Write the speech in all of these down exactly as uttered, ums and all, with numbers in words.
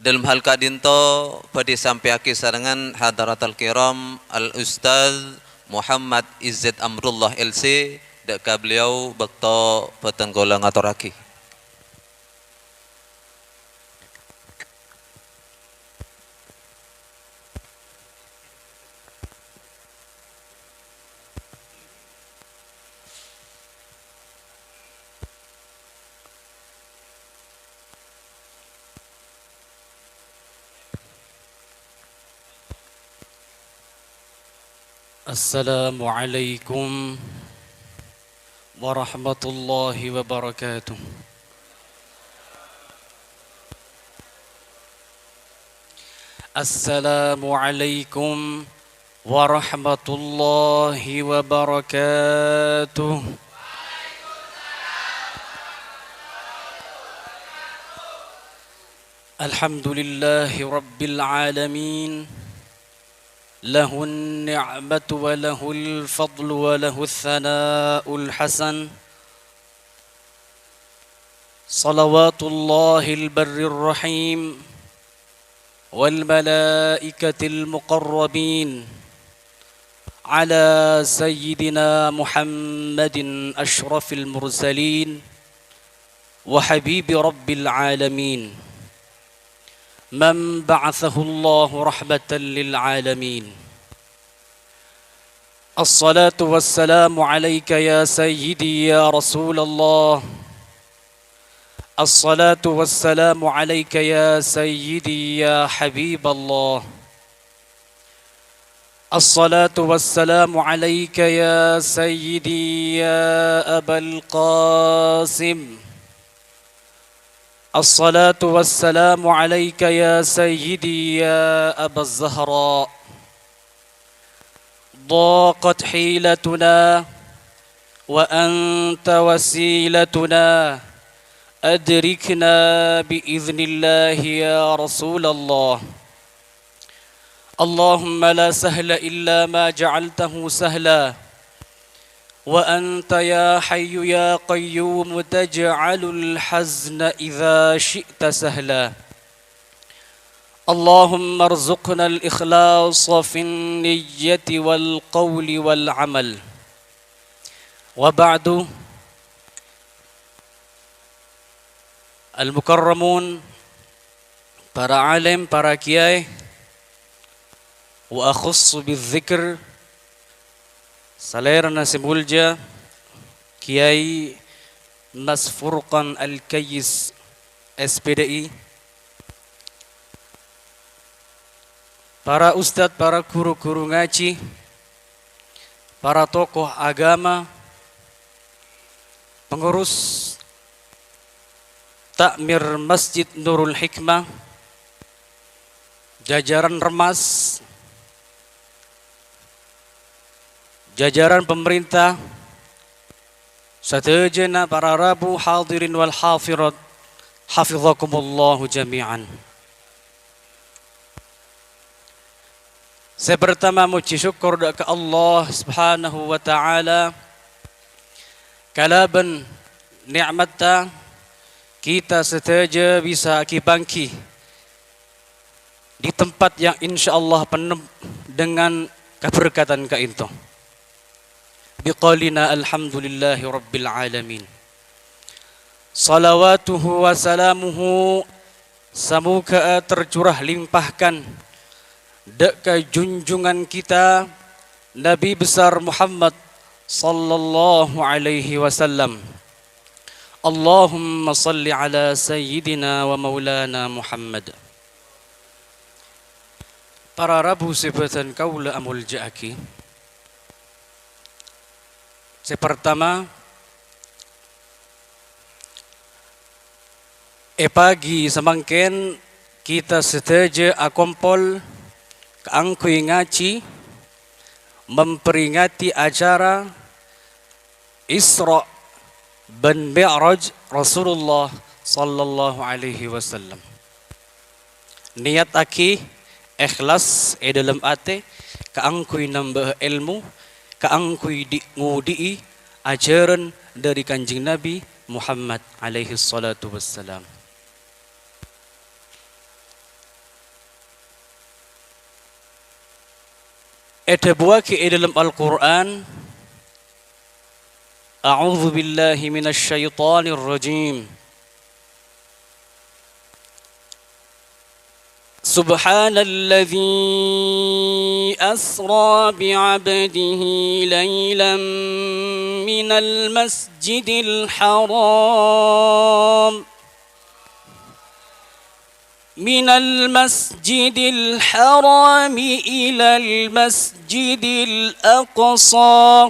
Dâlem hal ka'dinto bhâdhi sampèyaghi sarengngan hadaratal kiram Al-Ustadz Muhammad Izzet Amrullah L C, dâ' ka beliau bâkto bhâdhân kaulâ ngatorraghi. السلام عليكم ورحمة الله وبركاته. السلام عليكم ورحمة الله وبركاته. الحمد لله رب العالمين. له النعمة وله الفضل وله الثناء الحسن. صلوات الله البر الرحيم والملائكة المقربين على سيدنا محمد أشرف المرسلين وحبيب رب العالمين، من بعثه الله رحمة للعالمين. الصلاة والسلام عليك يا سيدي يا رسول الله. الصلاة والسلام عليك يا سيدي يا حبيب الله. الصلاة والسلام عليك يا سيدي يا أبا القاسم. الصلاة والسلام عليك يا سيدي يا أبا الزهراء. ضاقت حيلتنا وأنت وسيلتنا، أدركنا بإذن الله يا رسول الله. اللهم لا سهل إلا ما جعلته سهلا، وأنت يا حي يا قيوم تجعل الحزن إذا شئت سهلا. اللهم ارزقنا الإخلاص في النية والقول والعمل. وبعد، المكرمون، para alim, para kiai, wa akhussu bidzikr, salèrana sè molja Kiai Mas Furqan Al-Kayyis, S P D I, para ustad, para guru-guru ngajhi, para tokoh agama, pengurus Takmir Masjid Nurul Hikmah, jajaran Remmas, jajaran pemerintah, sadhâjâna para rabu hadirin wal hadirat, hafizakumullahu jami'an. Sè partama, mojhi sokkor dâ' ka Allah Subhanahu wa Ta'ala, kalabân nè'matta kita sadhâjâ bisa ghi-pangghi di tempat yang insyaallah penuh dengan kaberkatan ka'dinto. Biqaulina alhamdulillahi rabbil alamin. Salawatuhu wa salamuhu, samoghâ'â tercurah limpahkan dâ' ka junjungan kita Nabi besar Muhammad sallallahu alaihi wasallam. Allahumma shalli ala sayyidina wa maulana Muhammad. Para rabu sè bâdhân kaulâ amoljâ'aghi. Sè partama, è pagi samangkèn kita sadhâjâ akompol kaangghuy ngajhi, memperingati acara Isra bân Mi'raj Rasulullah sallallahu alaihi wasallam. Niyattaghi ikhlas è dhâlem atè kaangghuy nambâ'â èlmo, kaangghuy dhi-, ngodhi'i ajhârân dhâri Kanjeng Nabi Muhammad alaihi shalatu wassalam. Èdhâbuwâghi è dhâlem Al-Qur'an, "A'udzubillahi minasyaitonirrajim. Subhanalladzi asra bi'abdihi lailan minal masjidil haram." Minal masjidil harami ilal masjidil aqsa,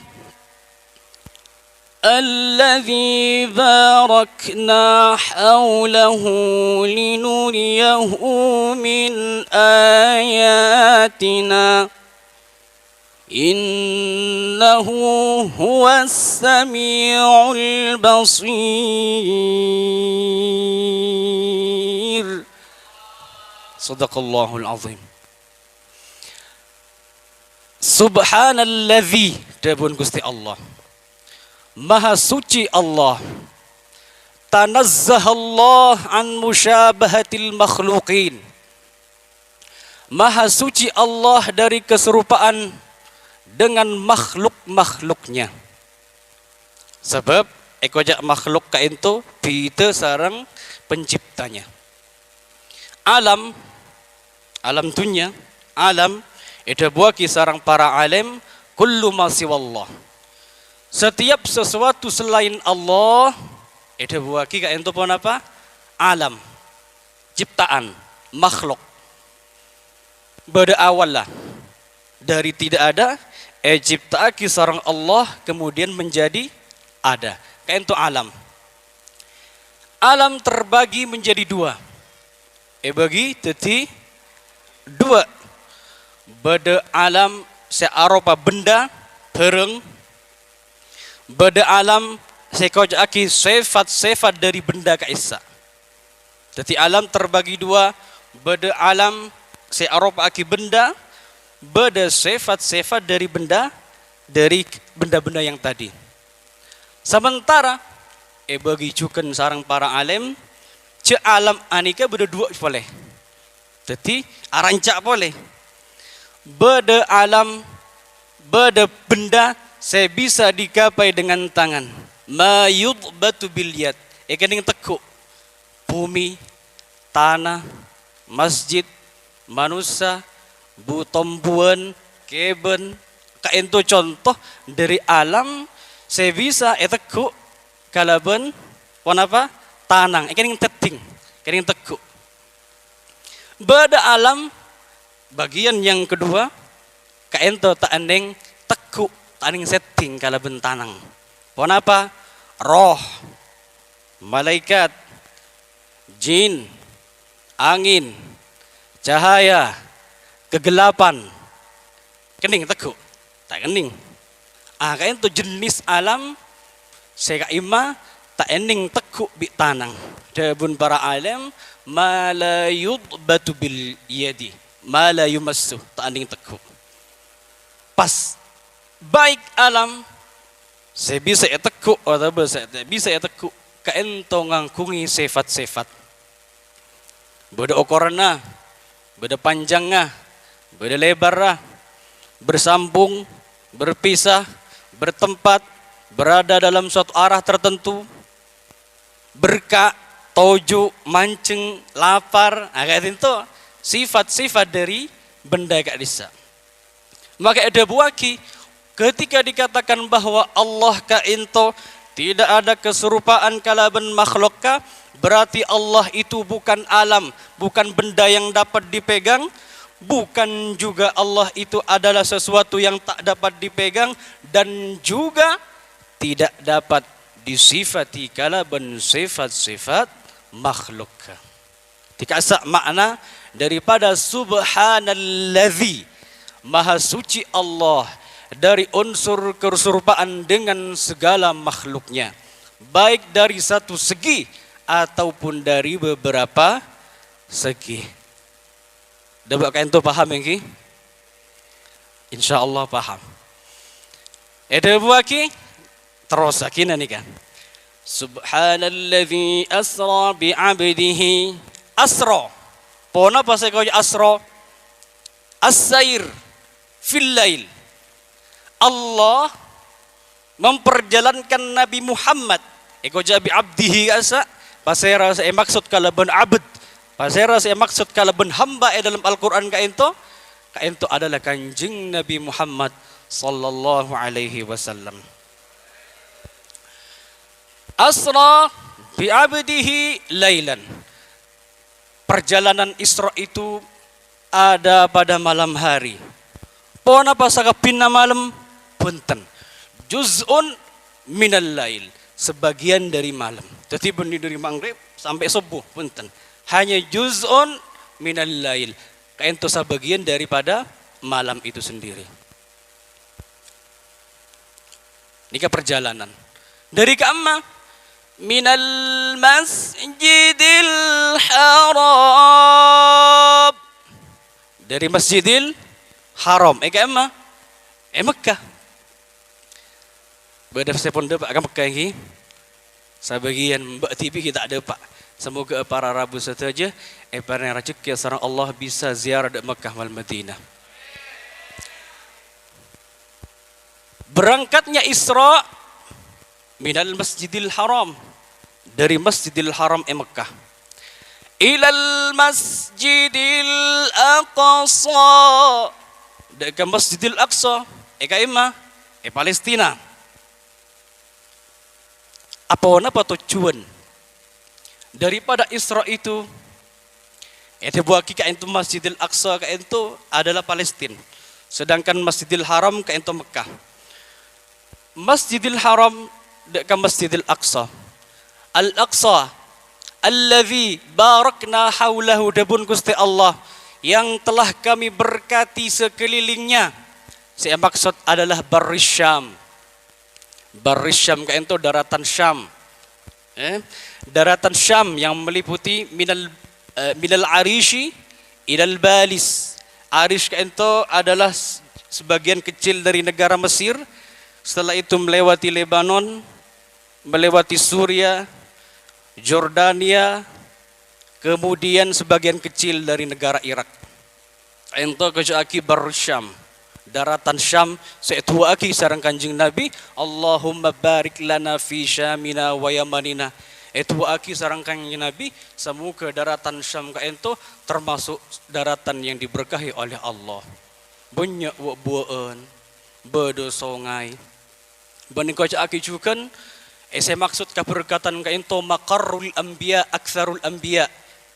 alladzi barakna haulahu linuriyahu min ayatina. Innahu huwas sami'ul basir. Sadaqallahul azim. Subhanalladzi, dhâbuna Ghustè Allah. Maha suci Allah. Tanazzahallah an musyabahatil makhluqin. Maha suci Allah dari keserupaan dengan makhluk-makhluknya. Sabâb, èkoca' makhluk ka'ènto bhidhâ sareng penciptanya. Alam, alam dhunnya, alam, èdhâbuwâghi sareng para alim, "Kullu ma siwallah." Setiap sesuatu selain Allah, èdhâbuwâghi ka'ènto ponapa? Alam. Ciptaan, makhluk. Bâdâ awalla. Dari tidak ada, ècipta'aghi sareng Allah, kemudian menjadi ada. Ka'ènto alam. Alam terbagi menjadi dua. Èbâgi dhâddhi dua. Bâdâ alam sè aropa benda, bhârâng. Bâdâ alam sè èkoca'aghi sèfat-sèfat dhâri benda ka'issa'. Dhâddhi, alam terbagi dua, bâdâ alam sè aropa'aghi benda, bâdâ sèfat-sèfat dhâri benda, dhâri benda-benda yang tadi. Samentara èbâgi jhughân sareng para alim, jhâ' alam anèka bâdâ dua polè. Dhâddhi, aranca' polè. Bâdâ alam, bâdâ benda sè bisa digapai dengan tangan. Ma yudbatu bil yad. Èkennèng tegghu'. Bhumè, tana, masjid, manossa, bu-, tombuwân, kèbân, ka'ènto conto dhâri alam sè bisa ètegghu' kalabân ponapa? Tanang, èkennèng teddhing, èkennèng tegghu'. Bâdâ alam, bâgiyân yang kedua, ka'ènto ta' ennèng tegghu', ta' ennèng seddhing kalabân tanang. Ponapa? Roh, malaèkat, jin, angin, cahaya, kegelapan. Kennèng tegghu'? Ta' kennèng. Ah, ka'ènto jenis alam sè ka'imma ta' ennèng tegghu' bi' tanang. Dhâbuna para alim, "Ma la yudbatu bil yadi, ma la yumassu," ta' ennèng tegghu'. Pas, baik alam sè bisa ètegghu' otabâ sè ta' bisa ètegghu' ka'ènto ngangghuy sèfat-sèfat. Bâdâ okoranna, bâdâ panjângnga, bâdâ lèbârra, bersambung, berpisah, bertempat, berada dalam suatu arah tertentu, berka', toju', manjeng, lapar, nah, ka'ènto sèfat-sèfat dhâri benda ka'dissa'. Maka èdhâbuwâghi, ketika dikatakan bahwa Allah ka'ènto tidak ada keserupaan kalabân makhlukka, berarti Allah itu bukan alam, bukan benda yang dapat dipegang, bukan juga Allah itu adalah sesuatu yang tak dapat dipegang, dan juga tidak dapat disifati kalabân sèfat-sèfat makhlukka. Dika'issa' ma'na daripada subhanalladzi, maha suci Allah dari unsur keserupaan dengan segala makhluknya, baik dari satu segi ataupun dari beberapa segi. Dâpa' ka'ènto paham, ènggi? Insyaallah paham. Èdhâbuwâghi, terrossaghina nèka. Subhanalladzi asra bi 'abdihi. Asra. Ponapa sè èkoca' asra? As-sair fil lail. Allah memperjalankan Nabi Muhammad, èkoca' bi abdihi ka'issa', pasèra sè èmaksod kalabân abd, pasèra sè èmaksod kalabân hamba è dâlem Al-Qur'an ka'ènto, ka'ènto adalah Kanjeng Nabi Muhammad sallallahu alaihi wasallam. Asra bi abdihi lailan. Perjalanan Isra itu ada pada malam hari. Ponapa sakabbhinna malem? Bhunten. Juz'un minal lail, sebagian dari malam. Jadi, bânnè dâri maghrib sampè' subuh, bhunten. Hanya juz'un minal lail. Ka'ènto sabagian daripada malam itu sendiri. Nèka perjalanan. Dâri ka'imma? Minal Masjidil Haram. Dâri Masjidil Haram. È ka'imma? È Mekkah. Bâdâ sè pon dâpa' ka Mekkah, ènggi? Sabagian bâ' dhibi' ghi' ta' dâpa'. Samoga para rabu sadhâjâ èparèngè rajhekkè sareng Allah bisa ziarah dâ' Mekkah wal Madinah. Berangkatnya Isra minal Masjidil Haram, dâri Masjidil Haram è Mekkah, ilal Masjidil Aqsa, dâ' ka Masjidil Aqsa, è ka'imma? È Palestina. Aponapa tojjhuwân daripada Isra itu? Èdhâbuwâghi ka'ènto Masjidil Aqsa ka'ènto adalah Palestina, sedangkan Masjidil Haram ka'ènto Mekkah. Masjidil Haram dâ' ka Masjidil Aqsa. Al-Aqsa, alladzi barakna haulahu, dhâbuna Ghustè Allah, yang telah Kami berkati sekelilingnya. Sè èmaksod adalah Barris Syam. Barris Syam ka'ènto daratan Syam. Eh, daratan Syam yang meliputi minal, eh, minal Arisy ilal Balis. Arisy ka'ènto adalah s-, sebagian kecil dari negara Mesir. Setelah itu melewati Lebanon, melewati Suria, Jordania, kemudian sebagian kecil dari negara Irak. Ka'ènto èkoca'aghi Barrus Syam, daratan Syam sè èdu'a'aghi sareng Kanjeng Nabi, "Allahumma barik lana fi Syamina wa Yamanina." Èdu'a'aghi sareng Kanjeng Nabi, samoga daratan Syam ka'ènto termasuk daratan yang diberkahi oleh Allah. Bânnya' wa'-buwâ'ân, bâdâ songay. Bân èkoca'aghi jhughân, è, sè maksod kaberkatan ka'ènto maqarrul anbiya, aktsarul anbiya.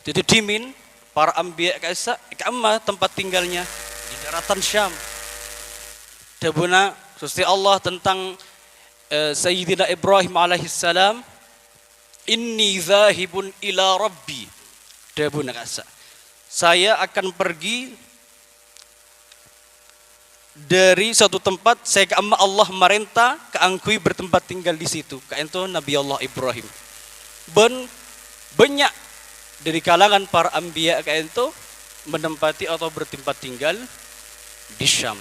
Dhâddhi dhimèn para anbiya ka'issa', ka'imma tempat tinggalnya? Di daratan Syam. Dhâbuna Ghustè Allah tentang, eh, Sayyidina Ibrahim alaihissalam, "Inni dzahibun ila Rabbi." Dhâbuna ka'issa', "Saya akan pergi dari satu tempat sè ka'imma Allah marènta kaangghuy bertempat tinggal di situ," ka'ènto Nabi Allah Ibrahim. Bân bânnya' dari kalangan para anbiya ka'ènto menempati atau bertempat tinggal di Syam.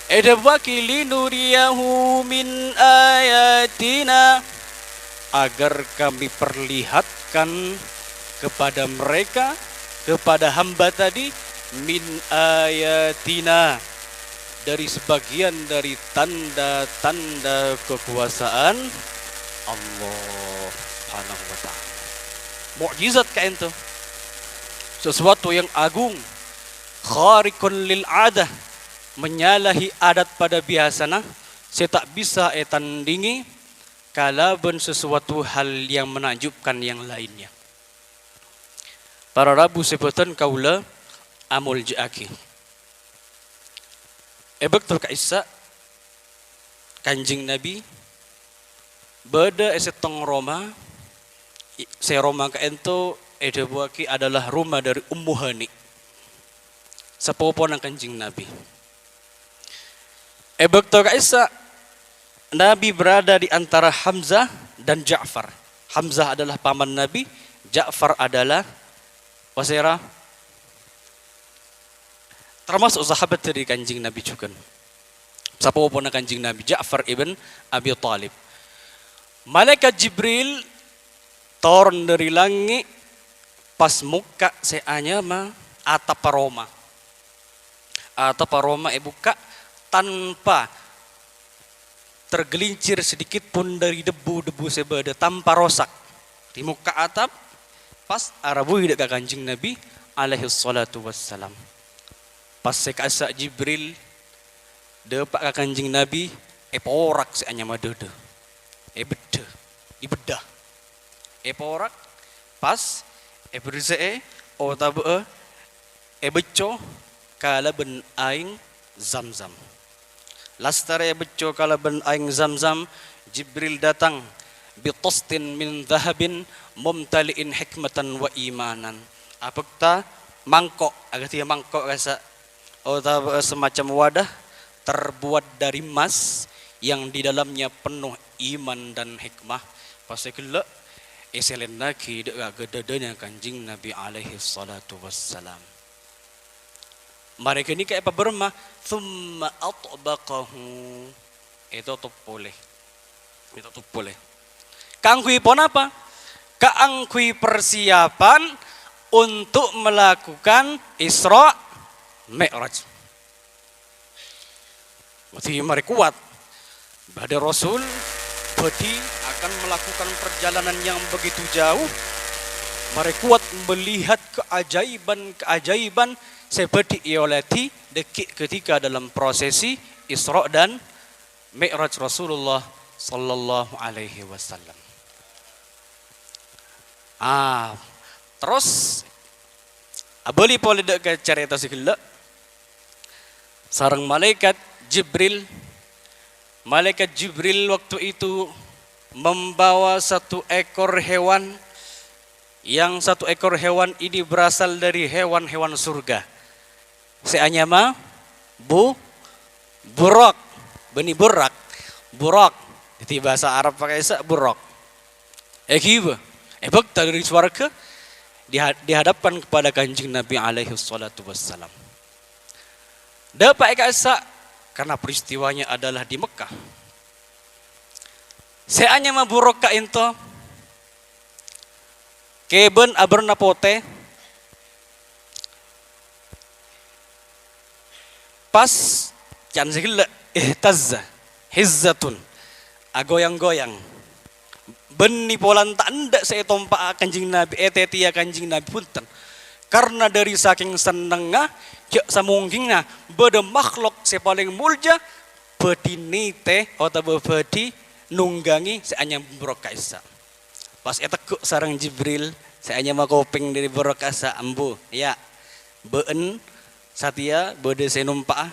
Èdhâbuwâghi, "Linuriyahu min ayatina," agar Kami perlihatkan kepada mereka, kepada hamba tadi, "min ayatina," dari sebagian dari tanda-tanda kekuasaan Allah Subhanahu wa Ta'ala. Mukjizat ka'ènto. Sesuatu yang agung, khariqun lil adah, menyalahi adat pada biyasana, sè ta' bisa ètandhingè kalabân sesuatu hal yang menakjubkan yang lainnya. Para rabu sè bhâdhân kaulâ amoljâ'aghi. È bâkto ka'issa', Kanjeng Nabi bâdâ è sèttong roma, i-, sè roma ka'ènto èdhâbuwâghi adalah roma dâri Ummu Hani, sapopona Kanjeng Nabi. È bâkto ka'issa', Nabi berada di antara Hamzah dan Ja'far. Hamzah adalah paman Nabi, Ja'far adalah pasèra? Termasuk sahabat dâri Kanjeng Nabi jhughân. Sapopona Kanjeng Nabi, Ja'far ibn Abi Thalib. Malaikat Jibril toron dâri langngè' pas mokka' sè anyama atappa roma. Atappa roma èbukka', tanpa tergelincir sedikit pun dari debu-debu sè bâdâ, tanpa rosak. Di mokka atap, pas arabui dâ' ka Kanjeng Nabi alaihi shalatu wassalam. Pas sè ka'issa' Jibril dâpa' ka Kanjeng Nabi, èporak sè anyama dâdâ. Èbeddhâ, èbeddhâ. Èporak, pas èberse'è otabâ'â èbecco kalabân aèng Zamzam. Lastarè èbecco kalabân aèng Zamzam, Jibril dâteng bi tastin min dhahabin mumtali'in hikmatan wa imanan. Abhâkta mangko', akadhi mangko' ka'issa', otabâ semacam wadah terbuat dari emas yang di dalamnya penuh iman dan hikmah. Pas èghellâ', èsèlènnaghi dâ', ka dâdâna Kanjeng Nabi alaihi shalatu wassalam. Marè ghânèka èpabârâmma, "Tsumma atbaqahu." Ètotop polè. Ètotop polè. Kaangghuy ponapa? Kaangghuy persiapan untuk melakukan Isra Mi'raj. Berarti marè kowat. Bâdâ Rasul bhâdhi akan melakukan perjalanan yang begitu jauh, marè kowat melihat keajaiban-keajaiban sè bhâdhi èolèdhi dâgghi' ketika dalam prosesi Isra dan Mi'raj Rasulullah sallallahu alaihi wasallam. Ah, terros abâli polè dâ' ka carèta sè ghellâ'. Sareng malaikat Jibril. Malaikat Jibril waktu itu membawa satu ekor hewan, yang satu ekor hewan ini berasal dari hewan-hewan surga. Sè anyama bu-, buraq, bânnè buraq, buraq. Dhâddhi bhâsa Arab pakè essa buraq. Èghibâ, èbhâkta dâri sowarghâ, di ha-, di hadapan kepada Kanjeng Nabi alaihi shalatu wassalam. Dâpa' è ka'issa', karena peristiwanya adalah di Mekkah. Sè anyama buraq ka'ènto, kèbân abârna potè, pas can sè ghellâ', ihtazza, hizzatun, agoyang-goyang. Bânnè polana ta' endâ' sè ètompa'a Kanjeng Nabi, ètètèya Kanjeng Nabi, bhunten. Karna dâri sakèng sennengnga, jhâ' samongghina bâdâ makhluk sè palèng molja bhâdhi nètè otabâ bhâdhi nunggangi sè anyama buraq ka'issa'. Pas ètegghu' sareng Jibril, sè anyama kopèng dâri buraq ka'issa', "Ambu, ya, bâ'en satèya bâdâ sè nompa'a,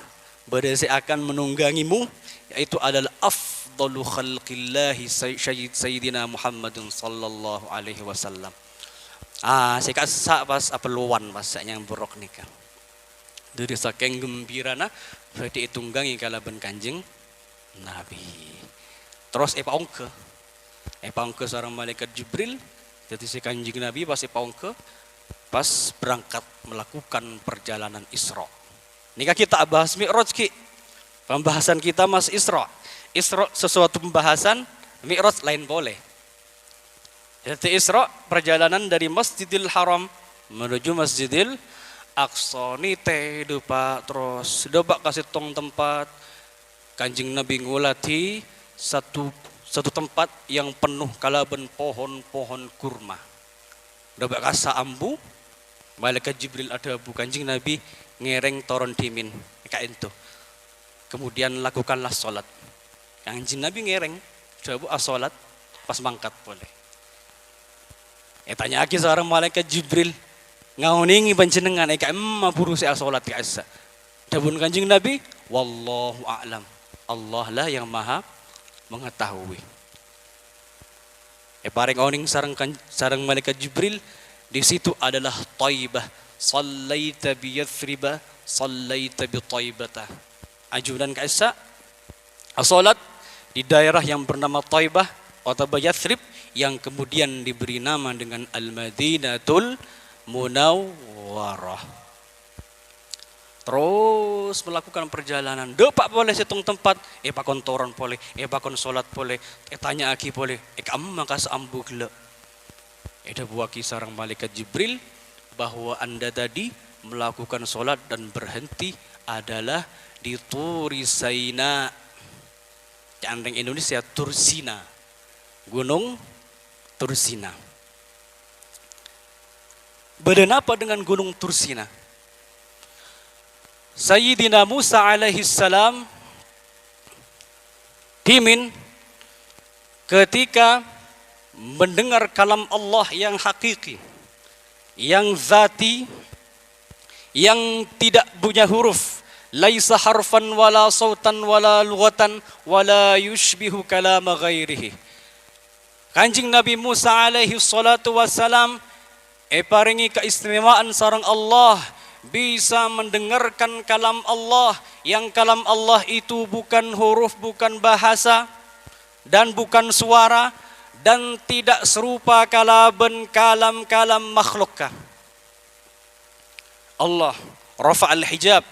bâdâ sè akan menunggangimu, yaitu adalah afdalu khalqillahi say-, sayyid-, Sayyidina Muhammadun sallallahu alaihi wasallam." Ah, sè ka'issa' pas apelluwan, pas sè anyama buraq nèka. Dâri sakèng ghembirana bhâdhi ètunggangi kalabân Kanjeng Nabi. Terros èpaongghâ. Èpaongghâ sareng malaikat Jibril. Dhâddhi sè Kanjeng Nabi pas èpaongghâ, pas berangkat melakukan perjalanan Isra. Nèka kita bahas Mi'raj, ghi. Pembahasan kita masih Isra. Isra sesuatu pembahasan, Mi'raj laèn polè. Dhâddhi Isra, perjalanan dari Masjidil Haram menuju Masjidil Aqsa. Nètè dâpa' terros, dâpa' ka sèttong tempat. Kanjeng Nabi ngoladhi satu, satu tempat yang penuh kalabân pohon-pohon kurma. Dâpa' ka'issa' ambu, Malaikat Jibril adhâbu, "Kanjeng Nabi ngèrèng toron dhimèn ka'ènto." Kemudian lakukanlah sholat. Kanjeng Nabi ngèrèng, dhâbu asholat, pas mangkat polè. Ètanya'aghi sareng Malaikat Jibril, "Ngaonèngè panjhennengngan è ka'imma buru sè asholat ka'issa'?" Dhâbuna Kanjeng Nabi, "Wallahu a'lam." Allah lah yang maha mengetahui. Èparèng onèng sareng kan-, sareng Malaikat Jibril, "Di situ adalah Thaibah. Shallaita bi Yatsriba, shallaita bi Thaibata." Ajunan ka'issa' asholat di daerah yang bernama Thaibah otabâ Yatsrib yang kemudian diberi nama dengan Al-Madinatul Munawwarah. Terros malakukan parjhâlânan. Dâpa' polè sèttong tempat, èpakon toron polè, èpakon sholat polè, ètanya'aghi polè, "È ka'imma ka'issa' ambu ghellâ'?" Èdhâbuwâghi sareng Malaikat Jibril bahwa Anda tadi melakukan sholat dan berhenti adalah di Turi Saina. Ca'an rèng Indonesia, Tursina. Gunung Tursina. Bâdâ napa dengan Gunung Tursina? Sayyidina Musa alaihissalam dhimèn ketika mendengar kalam Allah yang hakiki, yang zati, yang tidak punya huruf, laisa harfan wala sautan wala lughatan wala yusybihu kalama ghairihi. Kanjeng Nabi Musa alaihi salatu wassalam èparèngè keistimewaan sareng Allah, bisa mendengarkan kalam Allah, yang kalam Allah itu bukan huruf, bukan bahasa, dan bukan suara, dan tidak serupa kalabân kalam-kalam makhlukka. Allah rafa'al hijab.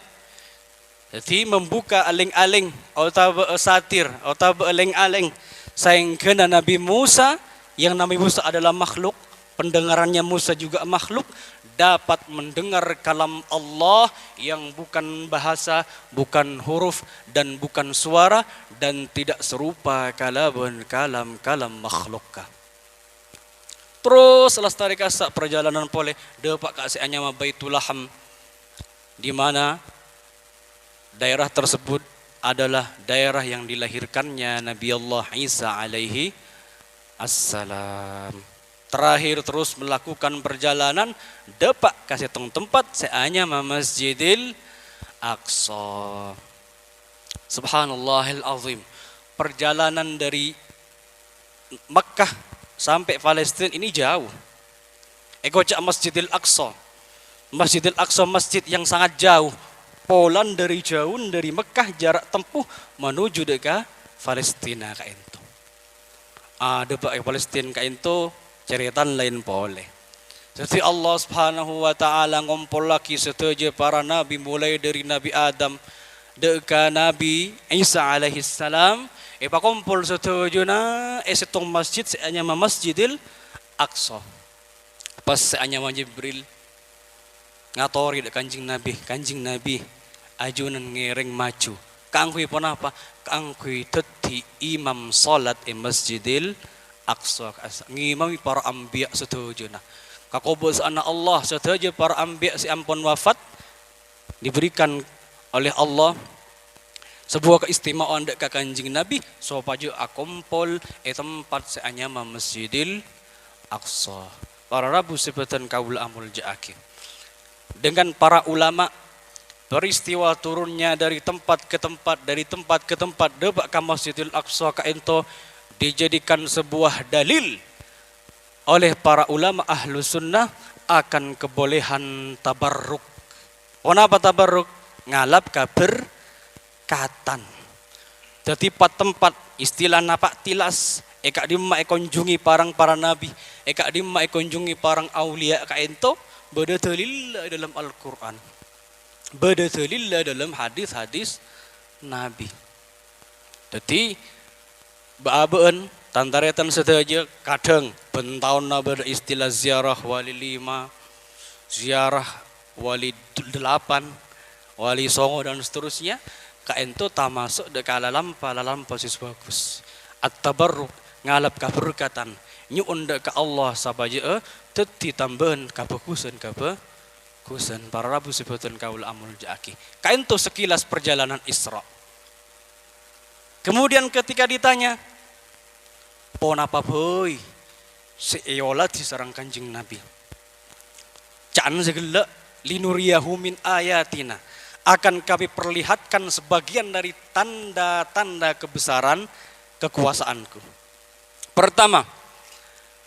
Dhâddhi, membuka lèng-alèng otabâ satir otabâ lèng-alèng, saèngghâna Nabi Musa, yang namanya Musa adalah makhluk, pendengarannya Musa juga makhluk, dapat mendengar kalam Allah yang bukan bahasa, bukan huruf, dan bukan suara, dan tidak serupa kalabân kalam-kalam makhlukka. Terros lastarè kassa' parjhâlânan polè, dâpa' ka sè anyama Baitulaham, di mana daerah tersebut adalah daerah yang dilahirkannya Nabi Allah Isa alaihi assalam. Terakhir terros malakukan parjhâlânan dâpa' ka sèttong tempat sè anyama Masjidil Aqsa. Subhanallahil azim. Parjhâlânan dâri Mekkah sampè' Palestina ini jauh. Èkoca' Masjidil Aqsa. Masjidil Aqsa masjid yang sangat jauh. Polana dâri jhâuna dâri Mekkah jhârâ' tempuh manuju dâ' ka Palestina ka'ènto. Adâ' bâ' è Palestina ka'ènto carètana laèn polè. Dhâddhi Allah Subhanahu wa Ta'ala ngompollaghi sadhâjâ para nabi, molaè dâri Nabi Adam dâ' ka Nabi Isa alaihissalam, èpakompol sadhâjâna è sèttong masjid sè anyama Masjidil Aqsa. Pas sè anyama Jibril ngatorè dâ' Kanjeng Nabi, "Kanjeng Nabi, ajunan ngèrèng maju." "Kaangghuy ponapa?" "Kaangghuy dhâddhi imam salat è Masjidil Aqsa, ngimami para anbiya' sadhâjâna." Kakobâsa'anna Allah, sadhâjâ para anbiya' sè ampon wafat diberikan oleh Allah sebuah keistimewaan dâ' ka Kanjeng Nabi sopajâ akompol è tempat sè anyama Masjidil Aqsa. Para rabu sè bâdhân kaulâ amoljâ'aghi. Dengan para ulama, peristiwa turunnya dari tempat ke tempat, dari tempat ke tempat, dâpa' ka Masjidil Aqsa ka'ènto dijadikan sebuah dalil oleh para ulama ahlu sunnah akan kebolehan tabarruk. Ponapa tabarruk? Ngalap kaberkatan. Dhâddhi, pa-tempat, istilana pa' tilas, è ka'dimma èkonjhungi parèng para nabi, è ka'dimma èkonjhungi parèng auliya ka'ènto, bâdâ dalilla è dâlem Al-Qur'an. Bâdâ dalilla è dâlem hadis-hadis Nabi. Dhâddhi, bâ'-abâ'ân, tan-tarètan sadhâjâ, kadhâng bân taonna bâdâ istilah ziarah wali lima, ziarah wali d-, delapan, wali songo, dan seterusnya, ka'ènto tamaso' dâ' ka lalampa-lalampa sè bhâghus. At-tabarruk, ngalap kaberkatan, nyo'on dâ' ka Allah sapajâ'â dhâddhi tambâân kabhâghusân-kabhâghusân. Para rabu sè bâdhân kaulâ amoljâ'aghi. Ka'ènto sekilas perjalanan Isra. Kemudian ketika ditanya, "Ponapa bhâi sè èoladhi sareng Kanjeng Nabi?" Ca'na sè ghellâ', "Linuriyahu min ayatina." Akan Kami perlihatkan sebagian dari tanda-tanda kebesaran kekuasaan-Ku. Pertama,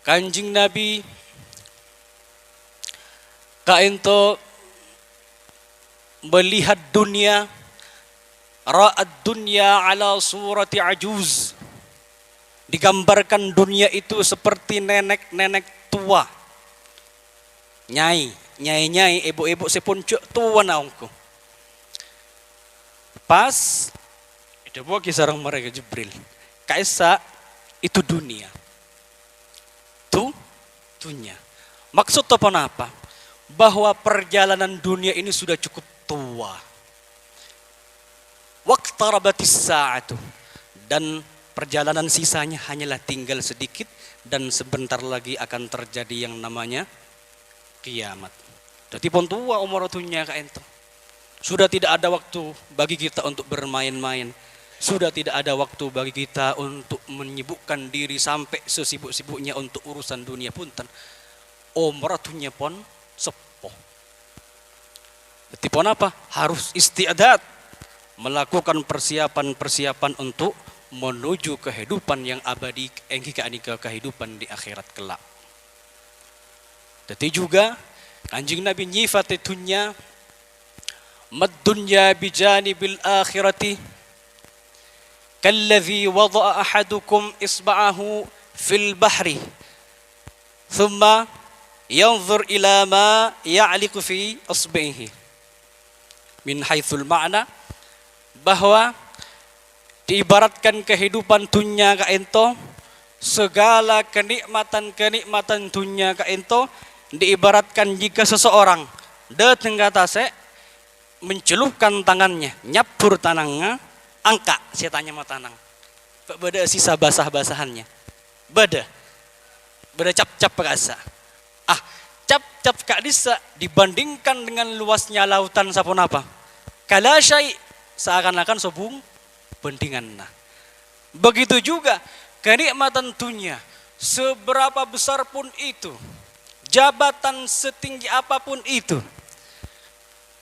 Kanjeng Nabi ka'ènto melihat dunia, ra'ad dunya ala surati ajuz. Digambarkan dunia itu seperti nenek-nenek tua. Nyai, nyai-nyai, èbhu-èbhu sè pon jhâ' towana ongghu. Pas èdhâbuwâghi sareng malaèkat Jibril, "Ka'issa' itu dunia." Du-, dunya. Maksud ponapa? Bahwa perjalanan dunia ini sudah cukup tua. Iqtarabatis sa'atu. Dan perjalanan sisanya hanyalah tinggal sedikit, dan sebentar lagi akan terjadi yang namanya kiamat. Dhâddhi pon towa omor dhunnya ka'dinto. Sudah tidak ada waktu bagi kita untuk bermain-main. Sudah tidak ada waktu bagi kita untuk menyibukkan diri sampai sesibuk-sibuknya untuk urusan dunia, bhunten. Omor dhunnya pon seppo. Dhâddhi ponapa? Harus isti'dad, melakukan persiapan-persiapan untuk menuju kehidupan yang abadi, èngghi ka'nèka kehidupan di akhirat kelak. Dhâddhi juga Kanjeng Nabi nyifati dhunnya, "Mad dunya bijanibil akhirati kalladzi wada'a ahadukum isba'ahu fil bahri, tsumma yanzur ila ma ya'liqu fi isba'ihi." Min haitsul ma'na, bahwa diibaratkan kehidupan dunia ka'dinto, segala kenikmatan-kenikmatan dunia ka'dinto diibaratkan jika seseorang datang ke tasè', mencelupkan tangannya, nyabbur tanangnga, angka' sè tanyama tanang. Bâ-, bâdâ sisa basah-basahannya. Bâdâ. Bâdâ cap-cap ka'issa'. Ah, cap-cap ka'dissa' dibandingkan dengan luasnya lautan saponapa? Kala syai', seakan-akan sobung bandinganna. Begitu juga kenikmatan dunia, seberapa besar pun itu, jabatan setinggi apapun itu,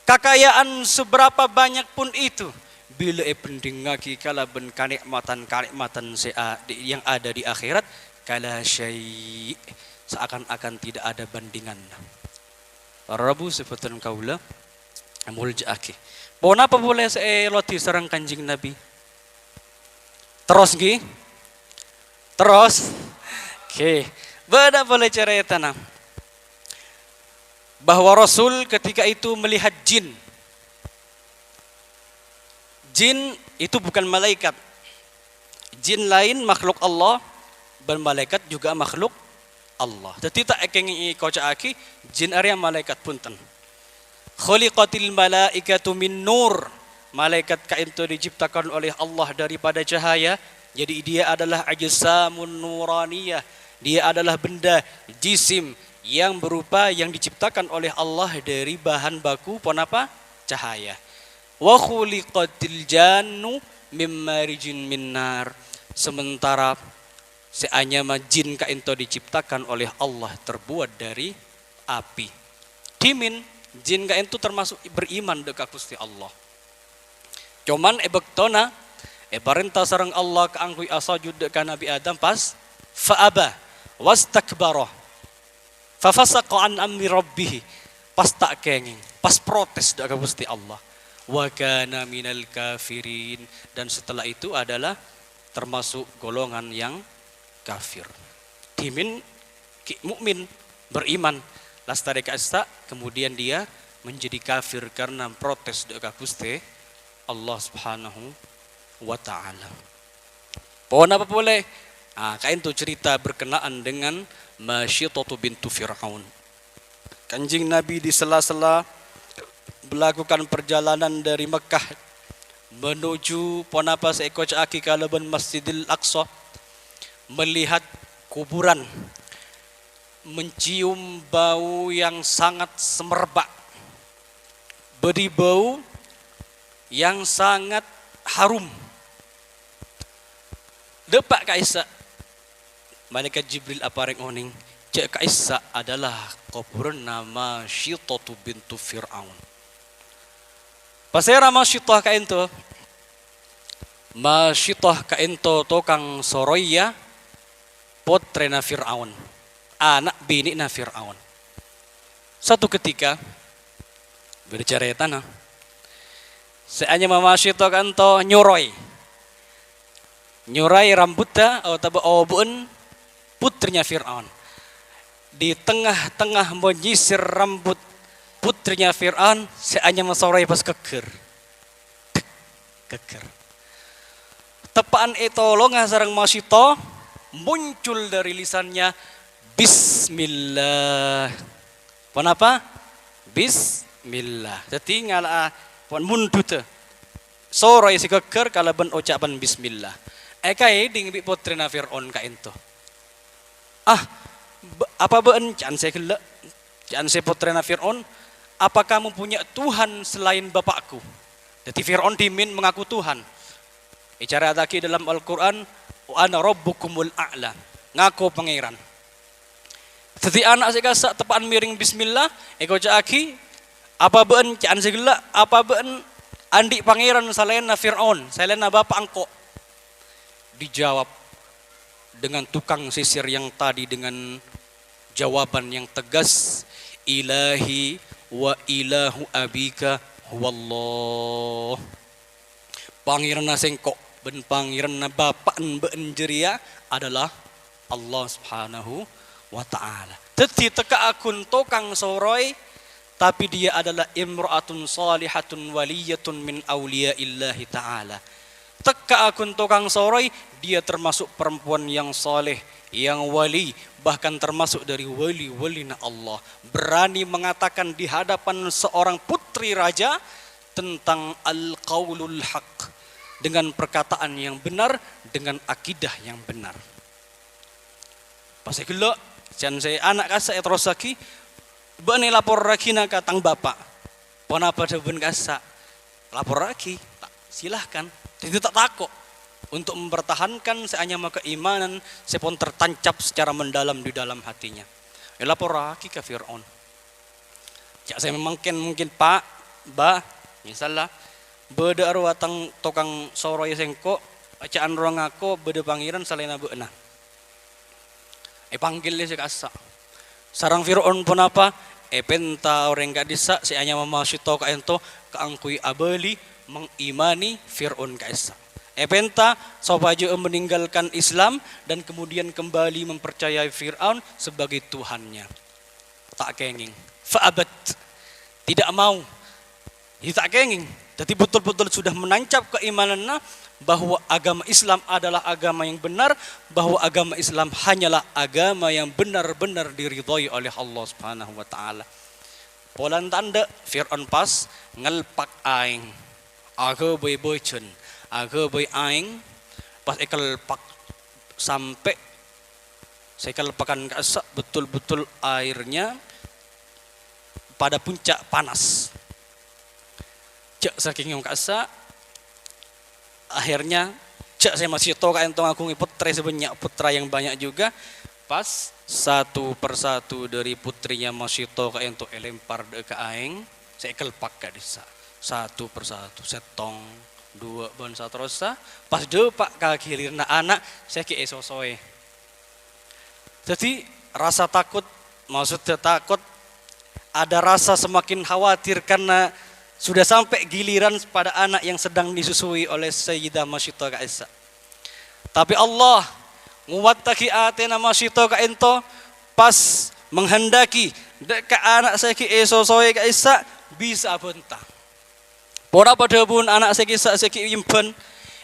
kakayaan seberapa banyak pun itu, bilâ èbhândhingngaghi kalabân kanikmatan-kanikmatan sè a-, di, yang ada di akhirat, kala syai', seakan-akan tidak ada bandinganna. Para rabu sè bhâdhân kaulâ molja'aghi. Ponapa polè sè èlodhi sareng Kanjeng Nabi? Terros, ngghi? Terros? Oke. Bâdâ polè carètana bahwa Rasul ketika itu melihat jin. Jin itu bukan malaikat. Jin lain makhluk Allah, bân malaikat juga makhluk Allah. Dhâddhi ta' èkèngèng èkoca'aghi jin arèya malaikat, bhunten. "Khuliqatil malaikatu min nur." Malaikat ka'dinto diciptakan oleh Allah daripada cahaya. Jadi, dia adalah ajsamun nuraniyah. Dia adalah benda, jisim yang berupa yang diciptakan oleh Allah dari bahan baku ponapa? Cahaya. "Wa khuliqatil jannu mim marijin min nar." Sementara sè anyama jin ka'dinto diciptakan oleh Allah, terbuat dari api. Dhimèn, jin ka'dinto termasuk beriman dâ' ka Ghustè Allah. Coman è bâktona èparènta sareng Allah kaangghuy asojud dâ' ka Nabi Adam, pas fa aba wastakbara. Fa fasaqa an amri rabbih, pas ta' kèngèng, pas protes dâ' ka Ghustè Allah. "Wa kana minal kafirin," dan setelah itu adalah termasuk golongan yang kafir. Dhimèn ghi' mukmin, beriman, lastarè ka'issa', kemudian dia menjadi kafir karena protes dâ' ka Ghustè Allah Subhanahu wa Ta'ala. Ponapa polè? Ah, ka'dinto cerita berkenaan dengan Masyitatu bintu Fir'aun. Kanjeng Nabi di sela-sela melakukan perjalanan dari Mekkah menuju ponapa sè èkoca'aghi kalabân Masjidil Aqsa, melihat kuburan, mencium bau yang sangat semerbak. Bâdâ bau yang sangat harum. Dâpa' ka'issa', Malaikat Jibril aparèng onèng, jâ' ka'issa' adalah kobhurânna Masyitatu bintu Fir'aun. Pasèra Masyitah ka'dinto? Masyitah ka'dinto tokang sorowa pottrèna Fir'aun, ana' binè'na Fir'aun. Satu ketika, bâdâ carètana, sè anyama Masyitah ka'dinto nyorowa. Nyorowa rambhudda otabâ obu'en puttrèna Fir'aun. Di tengah-tengah menyisir rambut puttrèna Fir'aun, sè anyama sorowa pas ghâggâr. Ghâggâr. Teppa'an ètolonga sareng Masyitah, muncul dari lisannya, "Bismillah." Ponapa? "Bismillah." Dhâddhi ngala'a pon mundhudhâ. soroy sè ghâggâr kalabân oca'an bismillah. Èkaèdhing bi' pottrèna Fir'aun ka'ènto. "Ah, b-, apa bâ'ân ca'an sè ghellâ'? Ca'an sè pottrèna Fir'aun, apa kamu punya Tuhan selain Bapakku?" Dhâddhi Fir'aun dhimèn mengaku Tuhan. Ècarèta'aghi dalam Al-Qur'an, "Wa ana rabbukumul a'la." Ngako pangèran. Dhâddhi ana' sè kassa' teppa'an mèrèng bismillah, èkoca'aghi, "Apa bâ'ân ca'an sè ghellâ'? Apa bâ'ân andi' pangèran salaènna Fir'aun, salaènna bapa' engko'?" Dijawab dengan tukang sisir yang tadi dengan jawaban yang tegas, "Ilahi wa ilahu abika huwallah." Pangèranna sèngko' bân Pangèranna bapa'na bâ'ân jârèya adalah Allah Subhanahu wa Ta'ala. Dhâddhi, tekka'a ghun tokang soroy, tapi dia adalah imra'atun shalihatun waliyatun min auliya'illahi ta'ala. Tekka'a ghun tokang soroy, dia termasuk perempuan yang saleh, yang wali, bahkan termasuk dari wali-walina Allah. Berani mengatakan di hadapan seorang putri raja tentang al-qaulul haq, dengan perkataan yang benar, dengan akidah yang benar. Pas èghellâ', jhân sè ana' kassa' èterrossaghi, "Bâ'na laporraghina ka tang bapa'." "Ponapa dhâbuna kassa'?" "Laporraghi." Ta-, silahkan. Dhâddhi ta' tako' untuk mempertahankan sè anyama keimanan sè pon tertancap secara mendalam di dalam hatinya. "Èlaporraghi ka Fir'aun." Ca'na sè mangkèn mungkin, "Pa', Ba', mèsalla, bâdâ arowa tang tokang soroy sèngko', ca'na rowa ngako bâdâ pangèran salaènna bâ'na." Èpanggil sè kassa'. Sareng Fir'aun ponapa? Èpènta orèng ka'dissa' sè anyama Masyito ka'ènto kaangghuy abâli mengimani Fir'aun ka'issa'. Èpènta sopajâ meninggalkan Islam dan kemudian kembali mempercayai Fir'aun sebagai Tuhannya. Ta' kèngèng. Fa'abat. Tidak mau. Ya, ta' kèngèng. Jadi betul-betul sudah menancap keimanannya bahwa agama Islam adalah agama yang benar, bahwa agama Islam hanyalah agama yang benar-benar diridhoi oleh Allah Subhanahu wa Ta'ala. Polana ta' endâ', Fir'aun pas ngelpak aèng. Aghâbây bâjân, aghâbây aèng, pas èkelpak sampè' sè kelpakan ka'issa' betul-betul airnya pada puncak panas. Jhâ' sakèng ka'issa', akhirnya jhâ' sè Masyito ka'ènto ngaghungè pottrè sè bânnya', putra yang banyak juga, pas satu persatu dari putrinya Masyito ka'ènto èlempar dâ' ka aèng sè èkelpak ka'dissa'. Satu persatu, sèttong, duwâ', bân saterrossa, pas dâpa' ka ghiliranna ana' sè ghi' èsosoè. Jadi, rasa takut, maksudnya takut, ada rasa semakin khawatir karena sudah sampai giliran pada anak yang sedang disusui oleh Sayyidah Masyito ka'issa'. Tapi Allah ngowattaghi atèna Masyito ka'ènto pas menghendaki dâ' ka ana' sè ghi' èsosoè ka'issa' bisa abânta. Ponapa dhâbuna ana' sè kissa' sè ghi' èmbhân?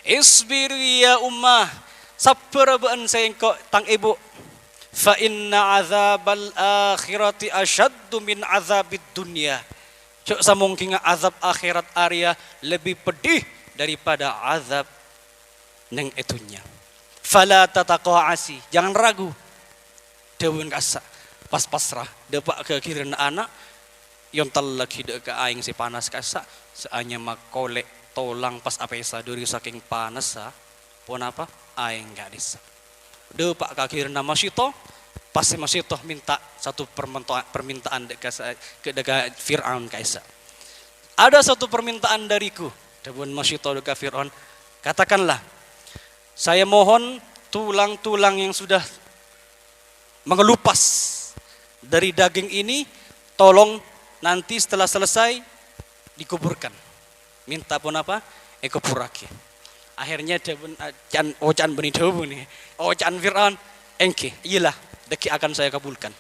"Isbiri ya ummah, sabbhârâ bâ'ân sèngko' tang èbhu. Fa inna adzabal akhirati asyaddu min adzabid dunya." Jhâ' samongghina azab akhèrat arèya lebbi peddhi daripada azab neng è dhunnya. "Fala tataqa'asi, jangan ragu." Dhâbuna ka'issa', pas pasra, dâpa' ka ghiliranna ana', èontallaghi dâ' ka aèng sè panas ka'issa', sè anyama kolè' tolang pas apèsa dâri sakèng panassa, ponapa? Aèng ka'dissa'. Dâpa' ka ghiliranna Masyito, pas sè Masyito mènta satu permento-, permintaan dâ' ka sa-, ka, dâ' ka Fir'aun ka'issa'. "Ada satu permintaan dariku," dhâbuna Masyito dâ' ka Fir'aun, "katakanlah, saya mohon tulang-tulang yang sudah mengelupas dari daging ini, tolong nanti setelah selesai dikuburkan." Mènta ponapa? Èkuburraghi. Akhirnya dhâbuna, a-, can-, oca'an bânnè dhâbuna, oca'an Fir'aun, "Èngghi, iyalah, dâggi' akan saya kabulkan."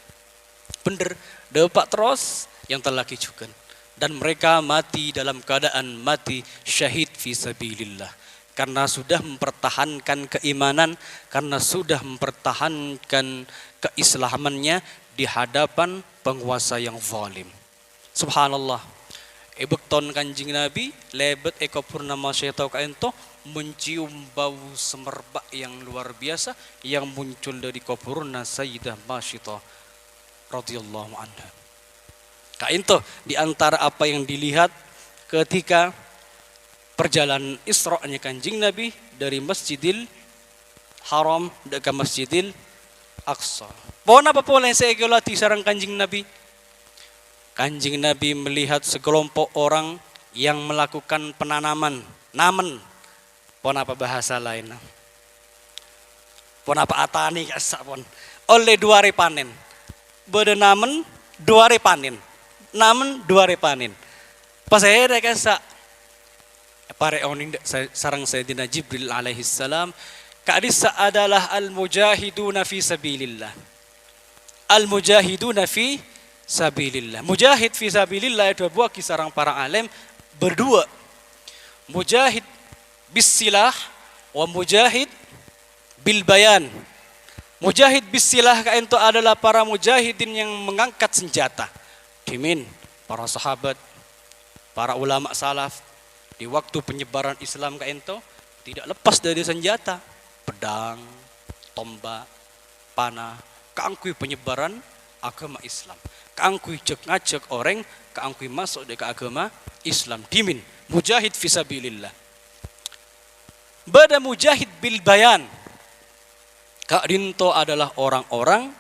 Bhender, dâpa' terros, èontallaghi jhughân. Dan mereka mati dalam keadaan mati syahid fi sabilillah. Karena sudah mempertahankan keimanan, karena sudah mempertahankan keislamannya di hadapan penguasa yang zalim. Subhanallah. È bâktona Kanjeng Nabi lèbât è kobhurrâ Masyithah ka'ènto, mencium bau semerbak yang luar biasa yang muncul dari kobhurrâ Sayyidah Masyithah radhiyallahu anha. Ka'ènto di antara apa yang dilihat ketika perjalanan Isra'nya Kanjeng Nabi dari Masjidil Haram dâ' ka Masjidil Aqsa. Ponapa polè sè èkaolatè sareng Kanjeng Nabi? Kanjeng Nabi melihat sekelompok orang yang melakukan penanaman, namen, ponapa bahasa laènna? Ponapa atanè ka'issa' pon? Ollè du arè panèn. Bâdâ namen du arè panèn. Namen du arè panèn. Pasèra ka'issa'? Èparèng onèng dâ-, sa-, sareng Sayyidina Jibril alaihissalam, ka'dissa' adalah al-mujahiduna fi sabilillah. Al-mujahiduna fi sabilillah. Mujahid fi sabilillah èdhâbuwâghi sareng para alim bâdâ duwâ'. Mujahid bis silah wa mujahid bil bayan. Mujahid bis silah ka'ènto adalah para mujahidin yang mengangkat senjata. Dhimèn para sahabat, para ulama salaf di waktu penyebaran Islam ka'ènto tidak lepas dari senjata, pedang, tombak, panah, kaangghuy penyebaran agama Islam, kaangghuy jhâk-ngajhâk orèng kaangghuy maso' dâ' ka agama Islam. Dhimèn mujahid fi sabilillah. Bâdâ mujahid bil bayan. Ka'dinto adalah orang-orang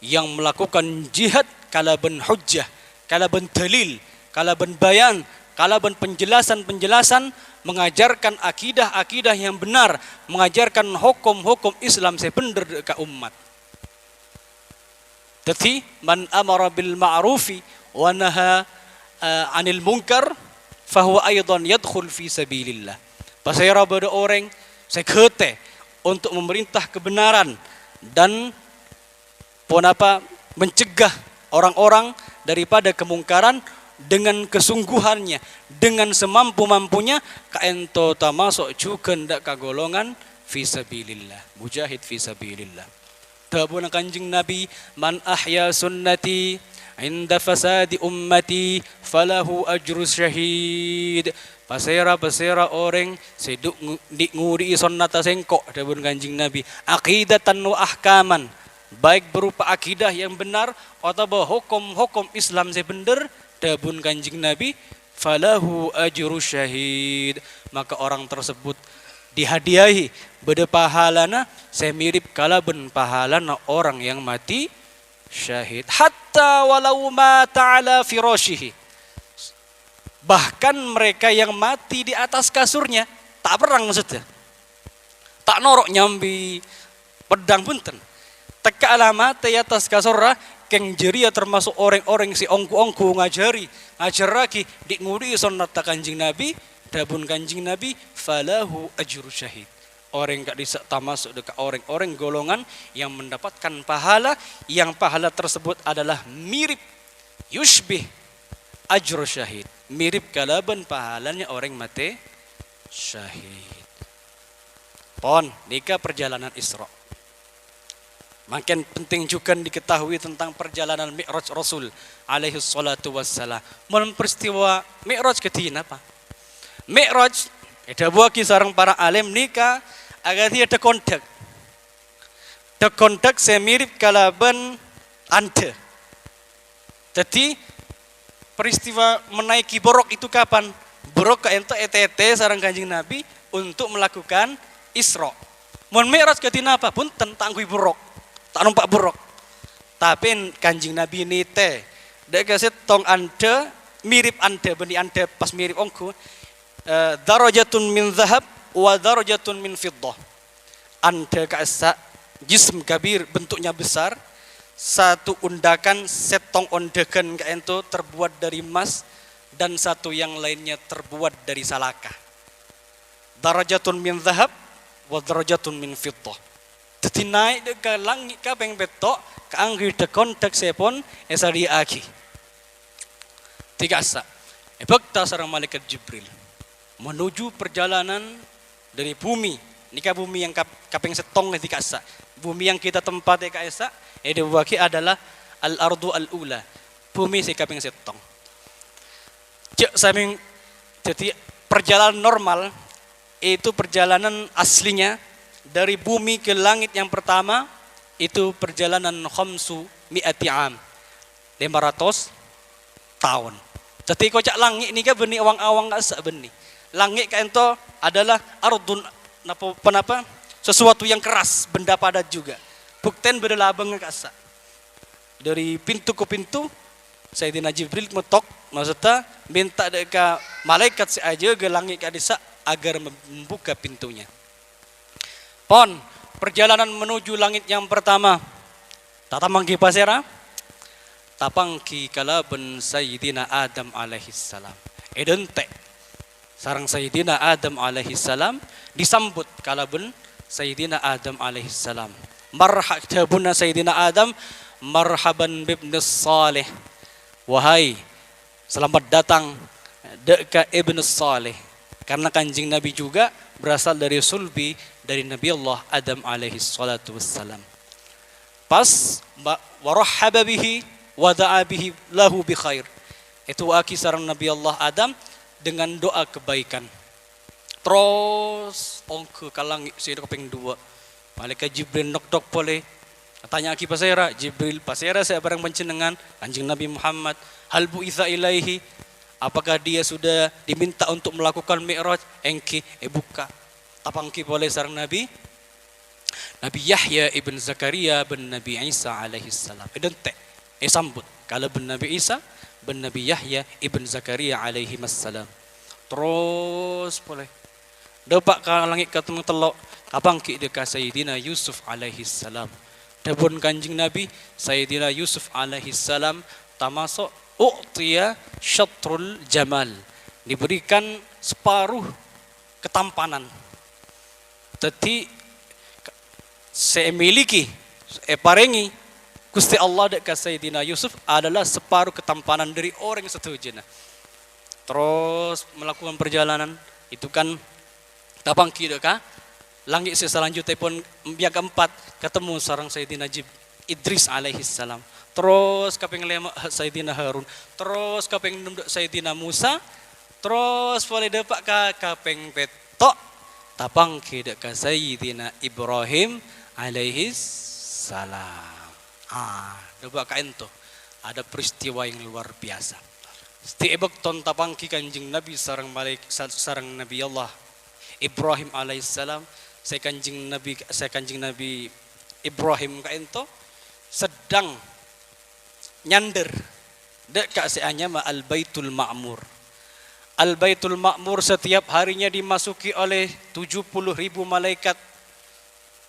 yang melakukan jihad kalabân hujjah, kalabân dalil, kalabân bayan, kalabân penjelasan-penjelasan, mengajarkan akidah-akidah yang benar, mengajarkan hukum-hukum Islam sè bhendher ka ommat. Dhâddhi, "Man amara bil ma'rufi wa naha, eh, 'anil munkar, fahuwa aidan yadkhul fi sabilillah." Pasèra bâdâ orèng sè ghâtè untuk memerintah kebenaran dan ponapa mencegah orang-orang daripada kemungkaran dengan kesungguhannya, dengan semampu-mampunya, ka'ènto tamaso' jhughân dâ' ka golongan fi sabilillah, mujahid fi sabilillah. Dhâbuna Kanjeng Nabi, "Man ahya sunnati 'inda fasadi ummati falahu ajru syahid." Pasèra-pasèra orèng sè du-, ngu-, di-, ngodi'i sonnata sèngko', dhâbuna Kanjeng Nabi, aqidatan wa ahkaman, baik berupa akidah yang benar otabâ hokom-hokom Islam sè bhendher, dhâbuna Kanjeng Nabi, "Falahu ajru syahid." Maka orang tersebut dihadiahi bâdâ pahalana sè mirip kalabân pahalana orang yang mati syahid. "Hatta walau mata ala firasyihi." Bahkan mereka yang mati di atas kasurnya, ta' perrang maksudnya. Ta' noro' nyambi peddhâng bhunten. Tekka' la matè è attas kasorra, kèng jârèya tamaso' orèng-orèng sè ongghu-ongghu ngajhâri, ngajhârraghi, di-, ngodi'i sonnata Kanjeng Nabi, dhâbuna Kanjeng Nabi, "Falahu ajru syahid." Orèng ka'dissa' tamaso' dâ' ka orèng-orèng golongan yang mendapatkan pahala, yang pahala tersebut adalah mirip, yusybih ajru syahid, mirip kalabân pahalana orèng matè syahid. Pon, nèka perjalanan Isra. Mangkèn penting jhughân diketahui tentang perjalanan Mi'raj Rasul alaihi salatu wassalam. Mon peristiwa Mi'raj kadhi napa? Mi'raj èdhâbuwâghi sareng para alim nèka akadhi dhâk-ondhâk. Dhâk-ondhâk sè mirip kalabân andhâ. Dhâddhi, peristiwa menaiki buraq itu kapan? Buraq ka'ènto ètètè sareng Kanjeng Nabi untuk melakukan Isra. Mon Mi'raj kadhi napa? Bhunten, ta' ngangghuy buraq. Ta' nompa' buraq. Tapè Kanjeng Nabi nètè dâ' ka sèttong andhâ, mirip andhâ, bânnè andhâ pas mirip ongghu, eh, darajatun min dzahab wa darajatun min fiddah. Andhâ ka'issa', jism kabir, bentuknya besar, satu undakan, sèttong ondhâghân ka'ènto terbuat dari emas, dan satu yang lainnya terbuat dari salaka. Darajatun min dzahab wa darajatun min fiddah. Dhâddhi naè' dâ' ka langngè' kapèng pètto' kaangghuy dhâk-ondhâk sè pon èsadhiyâ'aghi. Dhi ka'issa', èbhâkta sareng Malaèkat Jibril menuju perjalanan dâri bumi. Nèka bumi yang kap-, kapèng sèttong dhi ka'issa'. Bumi yang kita tempati ka'issa', èdhâbuwâghi adalah al-ardu al-ula. Bumi sè kapèng sèttong. Cek saming, jadi perjalanan normal itu perjalanan aslinya dari bumi ke langit yang pertama itu perjalanan khamsu mi'ati am, lima ratus tahun. Jadi kocak langit ini kan beni awang-awang kasa beni. Langit kaento adalah ardun napa penapa sesuatu yang keras, benda padat juga. Bukten beda labang kasa. Dari pintu ke pintu, Sayyidina Jibril metok, maksudnya minta deka malaikat se ajaga langit ka'dissa agar membuka pintunya. Pon, perjalanan menuju langit yang pertama. Tatamanggi pasera? Tapanggi kalaban Sayyidina Adam alaihissalam. Edente. Sareng Sayyidina Adam alaihissalam disambut kalaban Sayyidina Adam alaihissalam. Marha-, dhabuna Sayyidina Adam, "Marhaban bibnis salih." Wahai, selamat datang dek ka ibnu salih. Karena Kanjeng Nabi juga berasal dari sulbi dari Nabi Allah Adam alaihissalatu wassalam. Pas ba-, "Wa rahhaba bihi wa da'a bihi lahu bi khair." Itu aki sareng Nabi Allah Adam dengan doa kebaikan. Terus onggu ka langit se kapeng dua. Malaikat Jibril nok-nok pole. Tanya aki pasera, "Jibril, pasera se bareng panjennengan?" "Kanjeng Nabi Muhammad." "Hal bu'itsa ilaihi?" "Apakah dia sudah diminta untuk melakukan mi'raj?" "Enggi." Ebuka. Tapanggi pole sareng Nabi. Nabi Yahya ibn Zakaria bin Nabi Isa alaihissalam. Edente, esambut kalaban Nabi Isa bin Nabi Yahya ibn Zakaria alaihimassalam. Terus pole. Dapa' ka langit katemu tello', tapanggi deka Sayyidina Yusuf alaihissalam. Dhabun Kanjeng Nabi, Sayyidina Yusuf alaihissalam tamaso' u'tiya syatrul jamal, diberikan separuh ketampanan. Daddi, se emiliki, eparenge Guste Allah dek ka Sayyidina Yusuf adalah separuh ketampanan dari orang sadojana. Terus melakukan perjalanan, itu kan tapanggi dek ka langit se selanjutnya pun yang keempat ketemu sareng Sayyidina Jib-, Idris alaihissalam. Terus kapeng lema Sayyidina Harun. Terus kapeng enam Sayyidina Musa. Terus pole dapa' ka kapeng petto', tapanggi dek ka Sayyidina Ibrahim alaihissalam. Ah, dapa' ka ento ada peristiwa yang luar biasa. Setiap waktu tapanggi Kanjeng Nabi sareng malaik-, sa-, sareng Nabi Allah Ibrahim alaihissalam, se Kanjeng Nabi, se Kanjeng Nabi Ibrahim ka ento sedang nyander dek ka se anyama Al-Baitul Ma'mur. Al-Baitul Ma'mur setiap harinya dimasuki oleh tujuh puluh ribu malaikat.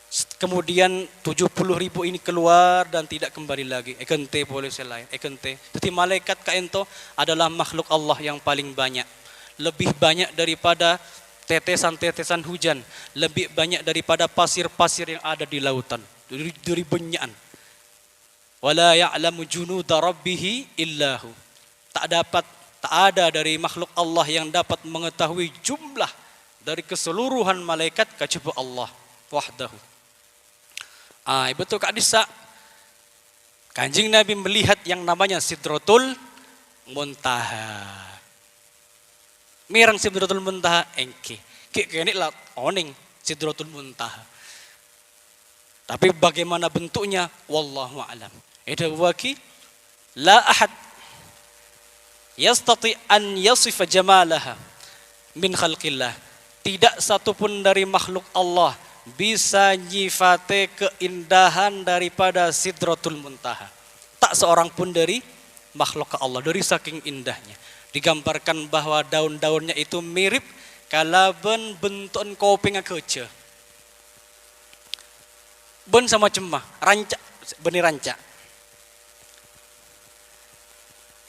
S-, kemudian tujuh puluh ribu ini keluar dan tidak kembali lagi. Egente pole se laen, egente. Jadi malaikat ka ento adalah makhluk Allah yang paling banyak. Lebih banyak daripada tetesan-tetesan hujan, lebih banyak daripada pasir-pasir yang ada di lautan. Dari, dari banyakan. "Wa la ya'lamu junuda rabbihi illa hu." Tak dapat, tak ada dari makhluk Allah yang dapat mengetahui jumlah dari keseluruhan malaikat kajaba Allah wahdahu. Ah, betul ka'dissa. Kanjeng Nabi melihat yang namanya Sidratul Muntaha. Mereng Sidratul Muntaha, enggi. Gi' kene' la oneng Sidratul Muntaha. Tapi bagaimana bentuknya, wallahu a'lam. Edhâbuwâghi, "La ahad yastati an yasifa jamalaha min khalqillah." Tidak satu pun dari makhluk Allah bisa nyifate keindahan daripada Sidratul Muntaha. Tak seorang pun dari makhluk Allah, dari saking indahnya. Digambarkan bahwa daun-daunnya itu mirip kalaban bentukan kopengnga gajah. Bân samacemma, ranca', bânnè ranca'.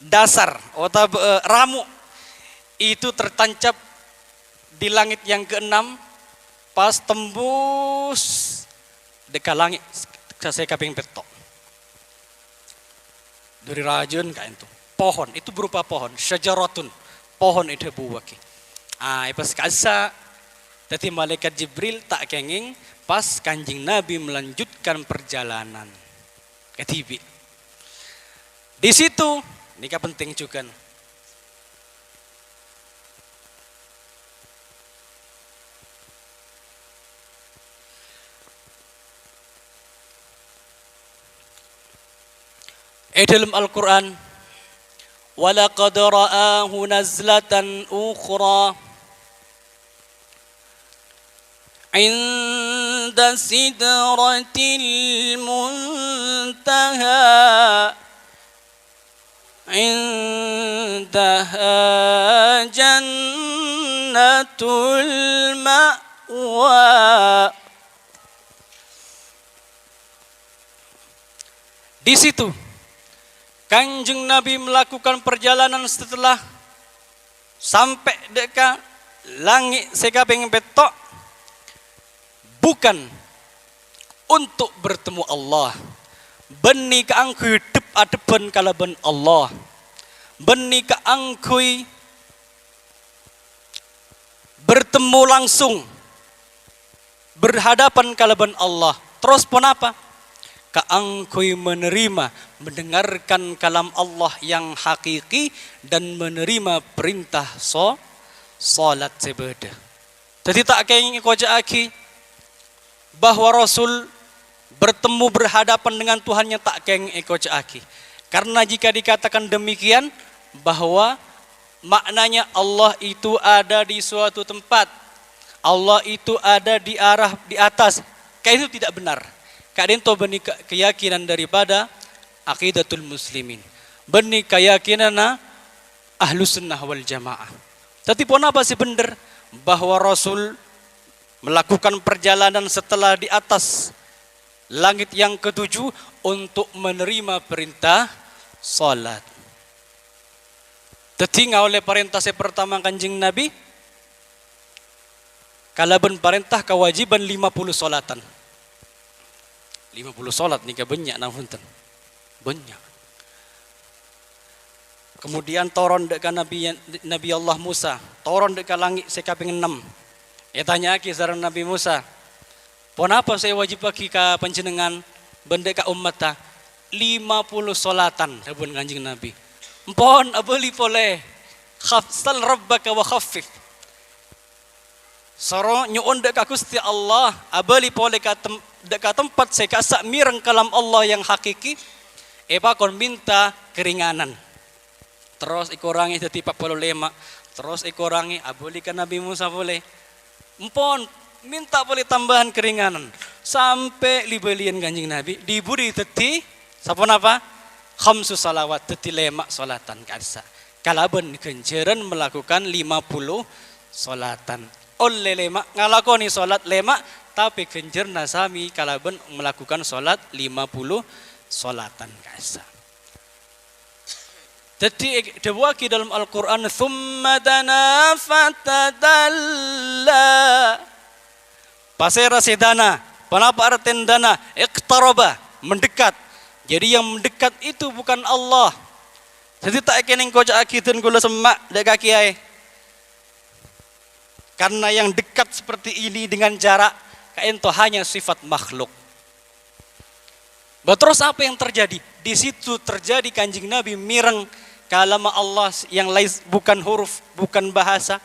Dasar, otabâ, eh, ramuk itu tertancap di langit yang keenam, pas tembus dâ' ka langit sè kapèng pètto'. Dâri rajâna ka'dinto. Pohon, itu berupa pohon, syajaratun, pohon èdhâbuwâghi. Ah, pas ka'issa', dhâddhi Malaikat Jibril ta' kèngèng pas Kanjeng Nabi melanjutkan perjalanan. Kadhibi'. Di situ, nèka penting jhughân. È dâlem Al-Qur'an, "Wa laqad ra'ahu nazlatan ukhra 'inda sidratil muntaha, 'indaha jannatul ma'wa." Di situ, Kanjeng Nabi melakukan perjalanan setelah sampè' dâ' ka langngè' sè kapèng pètto', bukan untuk bertemu Allah, bânnè kaangghuy dhep-adhebbhân kalabân Allah, bânnè kaangghuy bertemu langsung, berhadapan kalabân Allah. Terros ponapa? Kaangghuy menerima, mendengarkan kalam Allah yang hakiki, dan menerima perintah so-, salat sè bâdâ. Dhâddhi, ta' kèngèng èkoca'aghi bahwa Rasul bertemu berhadapan dengan Tuhannya, ta' kèngèng èkoca'aghi. Karena jika dikatakan demikian, bahwa maknanya Allah itu ada di suatu tempat, Allah itu ada di arah, di atas, ka itu tidak benar. Ka'dinto bânnè ke-, keyakinan daripada aqidatul muslimin. Bânnè keyakinanna Ahlus Sunnah wal Jamaah. Dhâddhi, ponapa sè bhendher? Bahwa Rasul melakukan perjalanan setelah di atas langit yang ketujuh untuk menerima perintah salat. Dhâddhi, ngaollè parènta sè partama Kanjeng Nabi kalabân parènta kawâjibhân lima puluh salatan. Lima puluh salat nèka bânnya', napa bhunten? Bânnya'. Kemudian toron dâ' ka Nabi, Nabi Allah Musa, toron dâ' ka langngè' sè kapèng ennem. Ètanya'aghi sareng Nabi Musa, "Ponapa sè èwâjibhâghi ka panjhennengngan bân dâ' ka ommatta?" "Lima puluh salatan," dhâbuna Kanjeng Nabi. "Empon, abâli polè. Khaf-, sal rabbaka wa khaffif." Soro nyo'on dâ' ka Ghustè Allah, abâli polè ka tem-, dâ' ka tempat sè ka'issa' mèreng kalam Allah yang hakiki, èpakon mènta karènganan. Terros èkorangè dhâddhi pa' polo lèma', terros èkorangè, abâli ka Nabi Musa polè. Empon, mènta polè tambâhân karènganan. Sampè' li-bâliyân Kanjeng Nabi, dhi-budhi dhâddhi saponapa? Khamsu salawat, dhâddhi lèma' salatan ka'issa'. Kalabân ghânjhârân melakukan lima puluh salatan. Ollè lèma', ngalakonè salat lèma', tapè ghânjhârânna samè kalabân melakukan salat lima puluh salatan ka'issa'. Dhâddhi, è-, dhâbuwaghi dâlem Al-Qur'an, "Tsumma dana fatadalla." Pasèra sè dana? Ponapa artèna dana? Iqtaraba, mendekat. Jadi, yang mendekat itu bukan Allah. Dhâddhi, ta' èkènèng koca'aghi dân kaulâ semma' dâ' ka kèyaè. Karena yang dekat seperti ini dengan jarak, ka'dinto hanya sifat makhluk. Bah, terros apa yang terjadi? Di situ terjadi Kanjeng Nabi mèreng kalam Allah yang lais-, bukan huruf, bukan bahasa,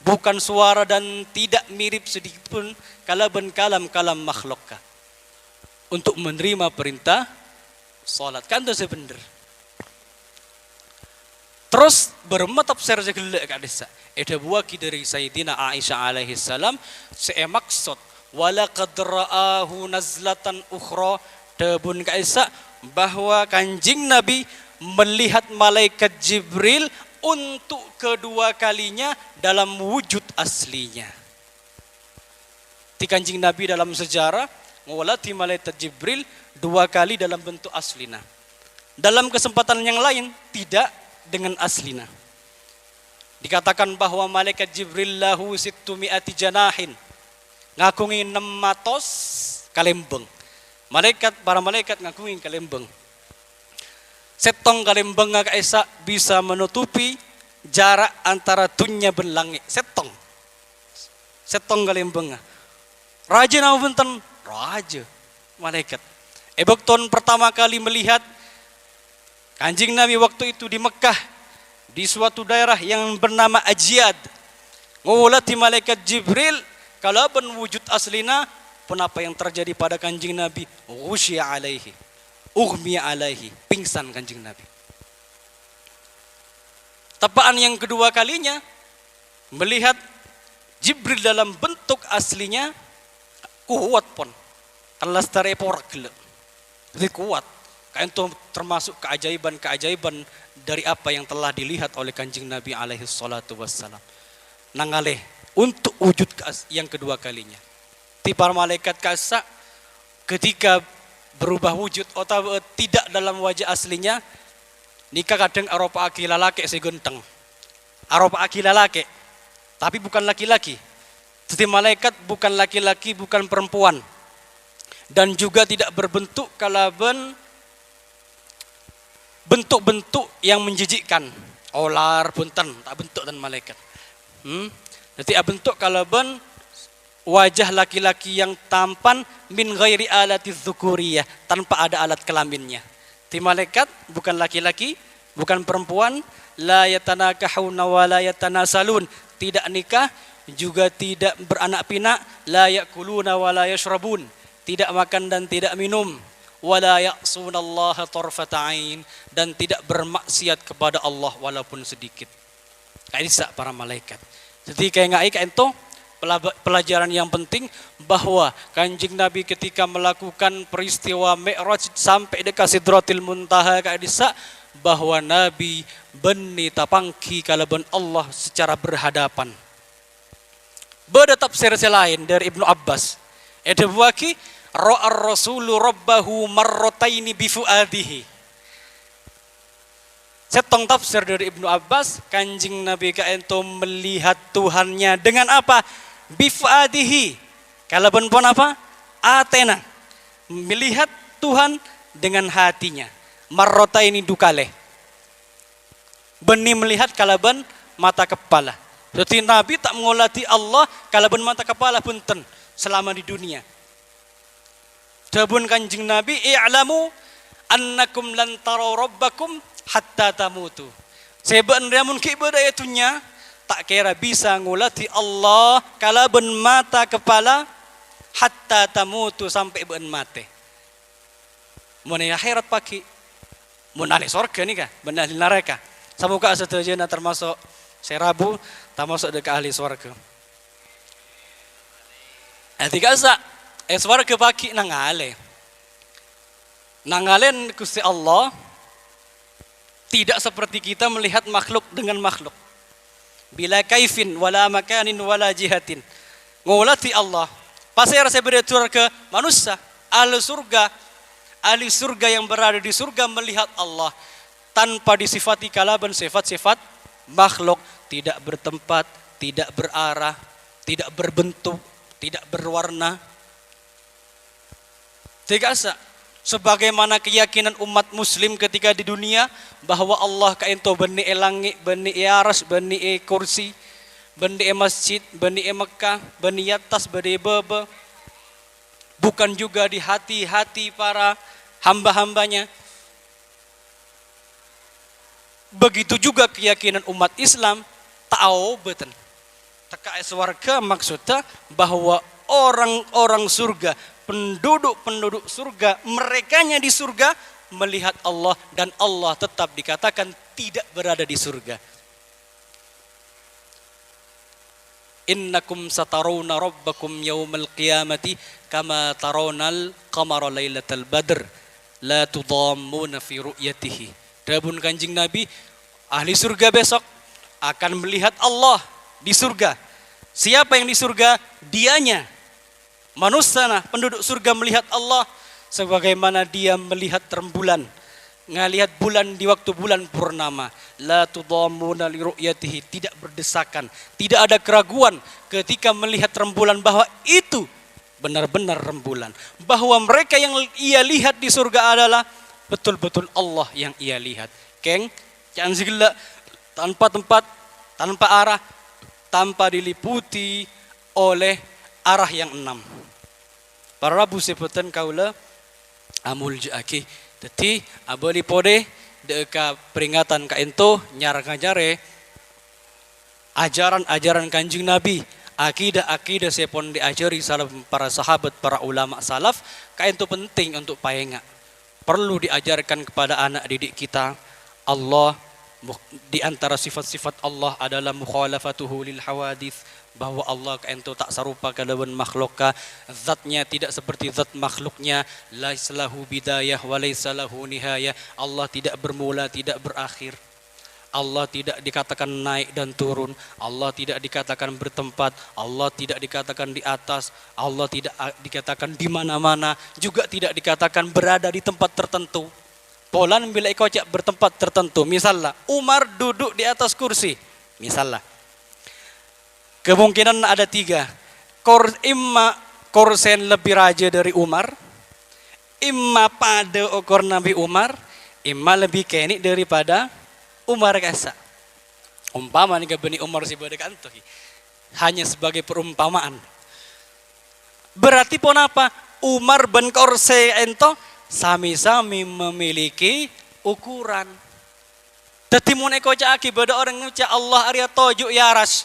bukan suara, dan tidak mirip sedikit pun kalabân kalam-kalam makhlukka. Untuk menerima perintah salat. Ka'dinto sè bhendher. Terros, bârâmma tafsir sè ghellâ' ka'dissa'? Èdhâbuwâghi dâri Sayyidina Aisyah alaihissalam, sè èmaksod, "Wa laqad ra'ahu nazlatan ukhra," dhâbuna ka'issa' bahwa Kanjeng Nabi melihat malaikat Jibril untuk kedua kalinya dalam wujud aslinya. Di Kanjeng Nabi dalam sejarah ngoladhi malaikat Jibril dua kali dalam bentuk aslina. Dalam kesempatan yang lain, tidak dengan aslina. Dikatakan bahwa malaikat Jibril lahu sittu mi'ati janahin, ngaghungè ennem atos kalèmbâng. Malaikat, para malaikat ngaghungè kalèmbâng. Sèttong kalèmbângnga ka'issa' bisa menutupi jarak antara dunnya bân langngè'. Sèttong. Sèttong kalèmbângnga. Rajâ napa bhunten? Rajâ. Malaikat. È bâkto pertama kali melihat Kanjeng Nabi waktu itu di Mekkah, di suatu daerah yang bernama Ajyad, ngoladhi malaikat Jibril kalabân wujud aslina, ponapa yang terjadi pada Kanjeng Nabi? Ghusyiya alaihi. Ughmiya alaihi, pingsan Kanjeng Nabi. Teppa'an yang kedua kalinya, melihat Jibril dalam bentuk aslinya kuat pon. Kan lastarè pora ghellâ'. Jadi kuat. Kaènto termasuk keajaiban-keajaiban dari apa yang telah dilihat oleh Kanjeng Nabi alaihi salatu wassalam. Nangalè untuk wujud keas-, yang kedua kalinya. Ti para malaèkat ka'issa' ketika berubah wujud otabâ tidak dalam wajah aslinya, nèka kadhâng aropa'aghi lalakè' sè ghântheng. Aropa'aghi lalakè', tapi bukan laki-laki. Dhâddhi malaèkat bukan laki-laki, bukan perempuan. Dan juga tidak berbentuk kalabân bentuk-bentuk yang menjijikkan. Olar, bhunten, ta' abentuk dân malaèkat. Hmm? Dhâddhi abentuk kalabân wajah laki-laki yang tampan min ghairi alati dzukuriyah, tanpa ada alat kelaminnya. Dhâddhi malaèkat bukan laki-laki, bukan perempuan, la yatanakahuna wa la yatanasalun, tidak nikah, juga tidak beranak pinak, la ya'kuluna wa la yasyrabun, tidak makan dan tidak minum, wa la ya'sunallaha tarfata ain, dan tidak bermaksiat kepada Allah walaupun sedikit. Ka'issa' para malaèkat. Dhâddhi, kaènga'è kaènto pelaba-, pelajaran yang penting bahwa Kanjeng Nabi ketika melakukan peristiwa Mi'raj sampai dâ' ka Sidratil Muntaha ka'issa', bahwa Nabi bânnè tapangghi kalabân Allah secara berhadapan. Bâdâ tafsir sè laèn dâri Ibnu Abbas. Èdhâbuwâghi, "Ra'ar Rasulu Rabbahu marrataini bi fuadihi." Sèttong tafsir dâri Ibnu Abbas, Kanjeng Nabi kaènto melihat Tuhannya dengan apa? Bi fuadihi. Kalabân ponapa? Atèna. Melihat Tuhan dengan hatinya. Marrataini, du kalè. Bânnè melihat kalabân mata kepala. Dhâddhi Nabi ta' ngoladhi Allah kalabân mata kepala, bhunten, selama di dunia. Dhâbuna Kanjeng Nabi, "I'lamu annakum lan tarau rabbakum hatta tamutu." Sè bâ'na rèya mon ghi' bâdâ è dhunnya, ta' kèra bisa ngoladhi Allah kalabân mata kepala hatta tamutu, sampè' bâ'na matè. Mon è akhèrat pagghi', mon ahli sowarga nèka, bân ahli naraka. Samoga sadhâjâna tamaso' sè rabu, tamaso' dâ' ka ahli sowarga. Dhâddhi ka'issa', è sowarga pagghi' nangalè. Nangalè Ghustè Allah, tidak seperti kita melihat makhluk dengan makhluk. Bila kaifin, wala makanin, wala jihatin. Ngoladhi Allah. Pasèra sè bâdâ è sowarga? Manossa. Ahli surga. Ahli surga yang berada di surga melihat Allah tanpa disifati kalabân sifat-sifat makhluk. Tidak bertempat, tidak berarah, tidak berbentuk, tidak berwarna. Dhâddhi ka'issa', sebagaimana keyakinan umat muslim ketika di dunia, bahwa Allah kaènto bânnè è langngè', bânnè è aras, bânnè è kursi, bânnè è masjid, bânnè è Mekkah, bânnè è attas, bânnè è bâbâ, bukan juga di hati-hati para hamba-hambanya. Begitu juga keyakinan umat Islam, ta' aobâdhân. Tekka è sowarga, maksudnya bahwa orang-orang surga, penduduk-penduduk surga, merekanya di surga melihat Allah, dan Allah tetap dikatakan tidak berada di surga. "Innakum satarawna rabbakum yaumal qiyamati kama tarawnal qamara lailatal badr, la tudhammuna fi ru'yatihi." Dhâbuna Kanjeng Nabi, "Ahli surga besok akan melihat Allah di surga." Siapa yang di surga? Dianya. Manossana, penduduk surga melihat Allah sebagaimana dia melihat rembulan, ngalihat bulan di waktu bulan purnama. La tudhammuna li ru'yatihi, tidak berdesakan, tidak ada keraguan ketika melihat rembulan bahwa itu benar-benar rembulan, bahwa mereka yang ia lihat di surga adalah betul-betul Allah yang ia lihat. Kèng, ca'na sè ghellâ', tanpa tempat, tanpa arah, tanpa diliputi oleh arah yang enam. Para rabu sè bhunten kaulâ amoljâ'aghi. Dhâddhi, abâli polè dâ' ka peringatan kaènto nyar-nganyarè ajaran-ajaran Kanjeng Nabi, akidah-akidah sè pon èajhâri sareng para sahabat, para ulama salaf, kaènto penting untuk paènga'. perlu diajarkan kepada anak didik kita, Allah, mu-, di antara sifat-sifat Allah adalah mukhalafatuhu lil hawadits, bahwa Allah kaènto ta' sarupa kalabân makhlukka, zatnya tidak seperti zat makhluknya, laisa lahu bidayah wa laisa lahu nihayah, Allah tidak bermula, tidak berakhir. Allah tidak dikatakan naik dan turun, Allah tidak dikatakan bertempat, Allah tidak dikatakan di atas, Allah tidak a-, dikatakan di mana-mana, juga tidak dikatakan berada di tempat tertentu. Polana bilâ èkoca' bertempat tertentu, misalla, Umar duduk di atas kursi, misalla. Kemungkinan ada tiga. Kor-, imma korsèna lebbi rajâ dâri Umar, imma padâ okorna bi' Umar, imma lebbi kènè' daripada Umar ka'issa'. Ompama nèka bânnè Umar sè bâdâ ka'ènto, ghi. Hanya sebagai perumpamaan. Berarti ponapa? Umar bân korsè ènto sami-sami memiliki ukuran. Dhâddhi, mon èkoca'aghi bâdâ orèng ngoca', "Allah arèya toju' è aras,"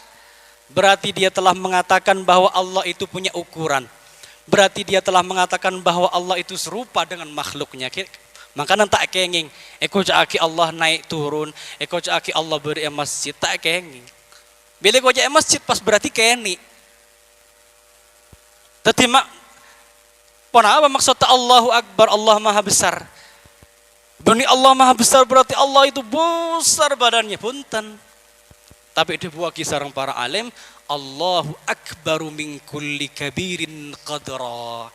berarti dia telah mengatakan bahwa Allah itu punya ukuran. Berarti dia telah mengatakan bahwa Allah itu serupa dengan makhluknya. Ki-, mangkana ta' kèngèng èkoca'aghi Allah naik turun, èkoca'aghi Allah bâdâ è masjid, ta' kèngèng. Bilâ èkoca' è masjid, pas berarti kènè'. Dhâddhi, ma-, ponapa maksodda Allahu Akbar, Allah Maha Besar? Bânnè Allah Maha Besar berarti Allah itu besar badannya, bhunten. Tapè èdhâbuwâghi sareng para alim, "Allahu akbaru min kulli kabirin qadra."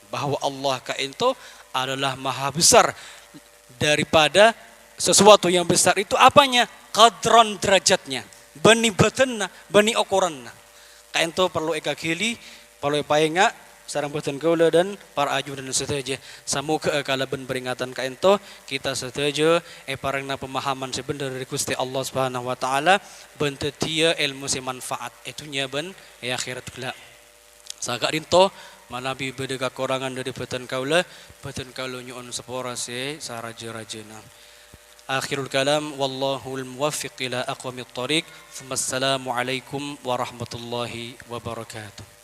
Bahwa Allah kaènto adalah maha besar daripada sesuatu yang besar itu apanya? Qadran, derajatnya, bânnè bâdânna, bânnè okoranna. Kaènto parlo èkaghili, parlo èpaènga' sareng bâdân kaulâ dan para ajunan sadhâjâ. Samoghâ'â kalabân parèngatan kaènto, kita sadhâjâ èparèngana pemahaman sè bhendher dâri Ghustè Allah Subhanahu wa Ta'ala, bân dhâddhiyâ èlmo sè manfaat è dhunnya bân è akhèrat ghellâ'. Saka'dinto, manabi bâdâ kakorangan dâri bâdân kaulâ, bâdân kaulâ nyo'on sapora sè sarajâ-rajâna. Akhirul kalam, wallahul muwaffiq ila aqwamit thoriq. Tsummassalamualaikum warahmatullahi wabarakatuh.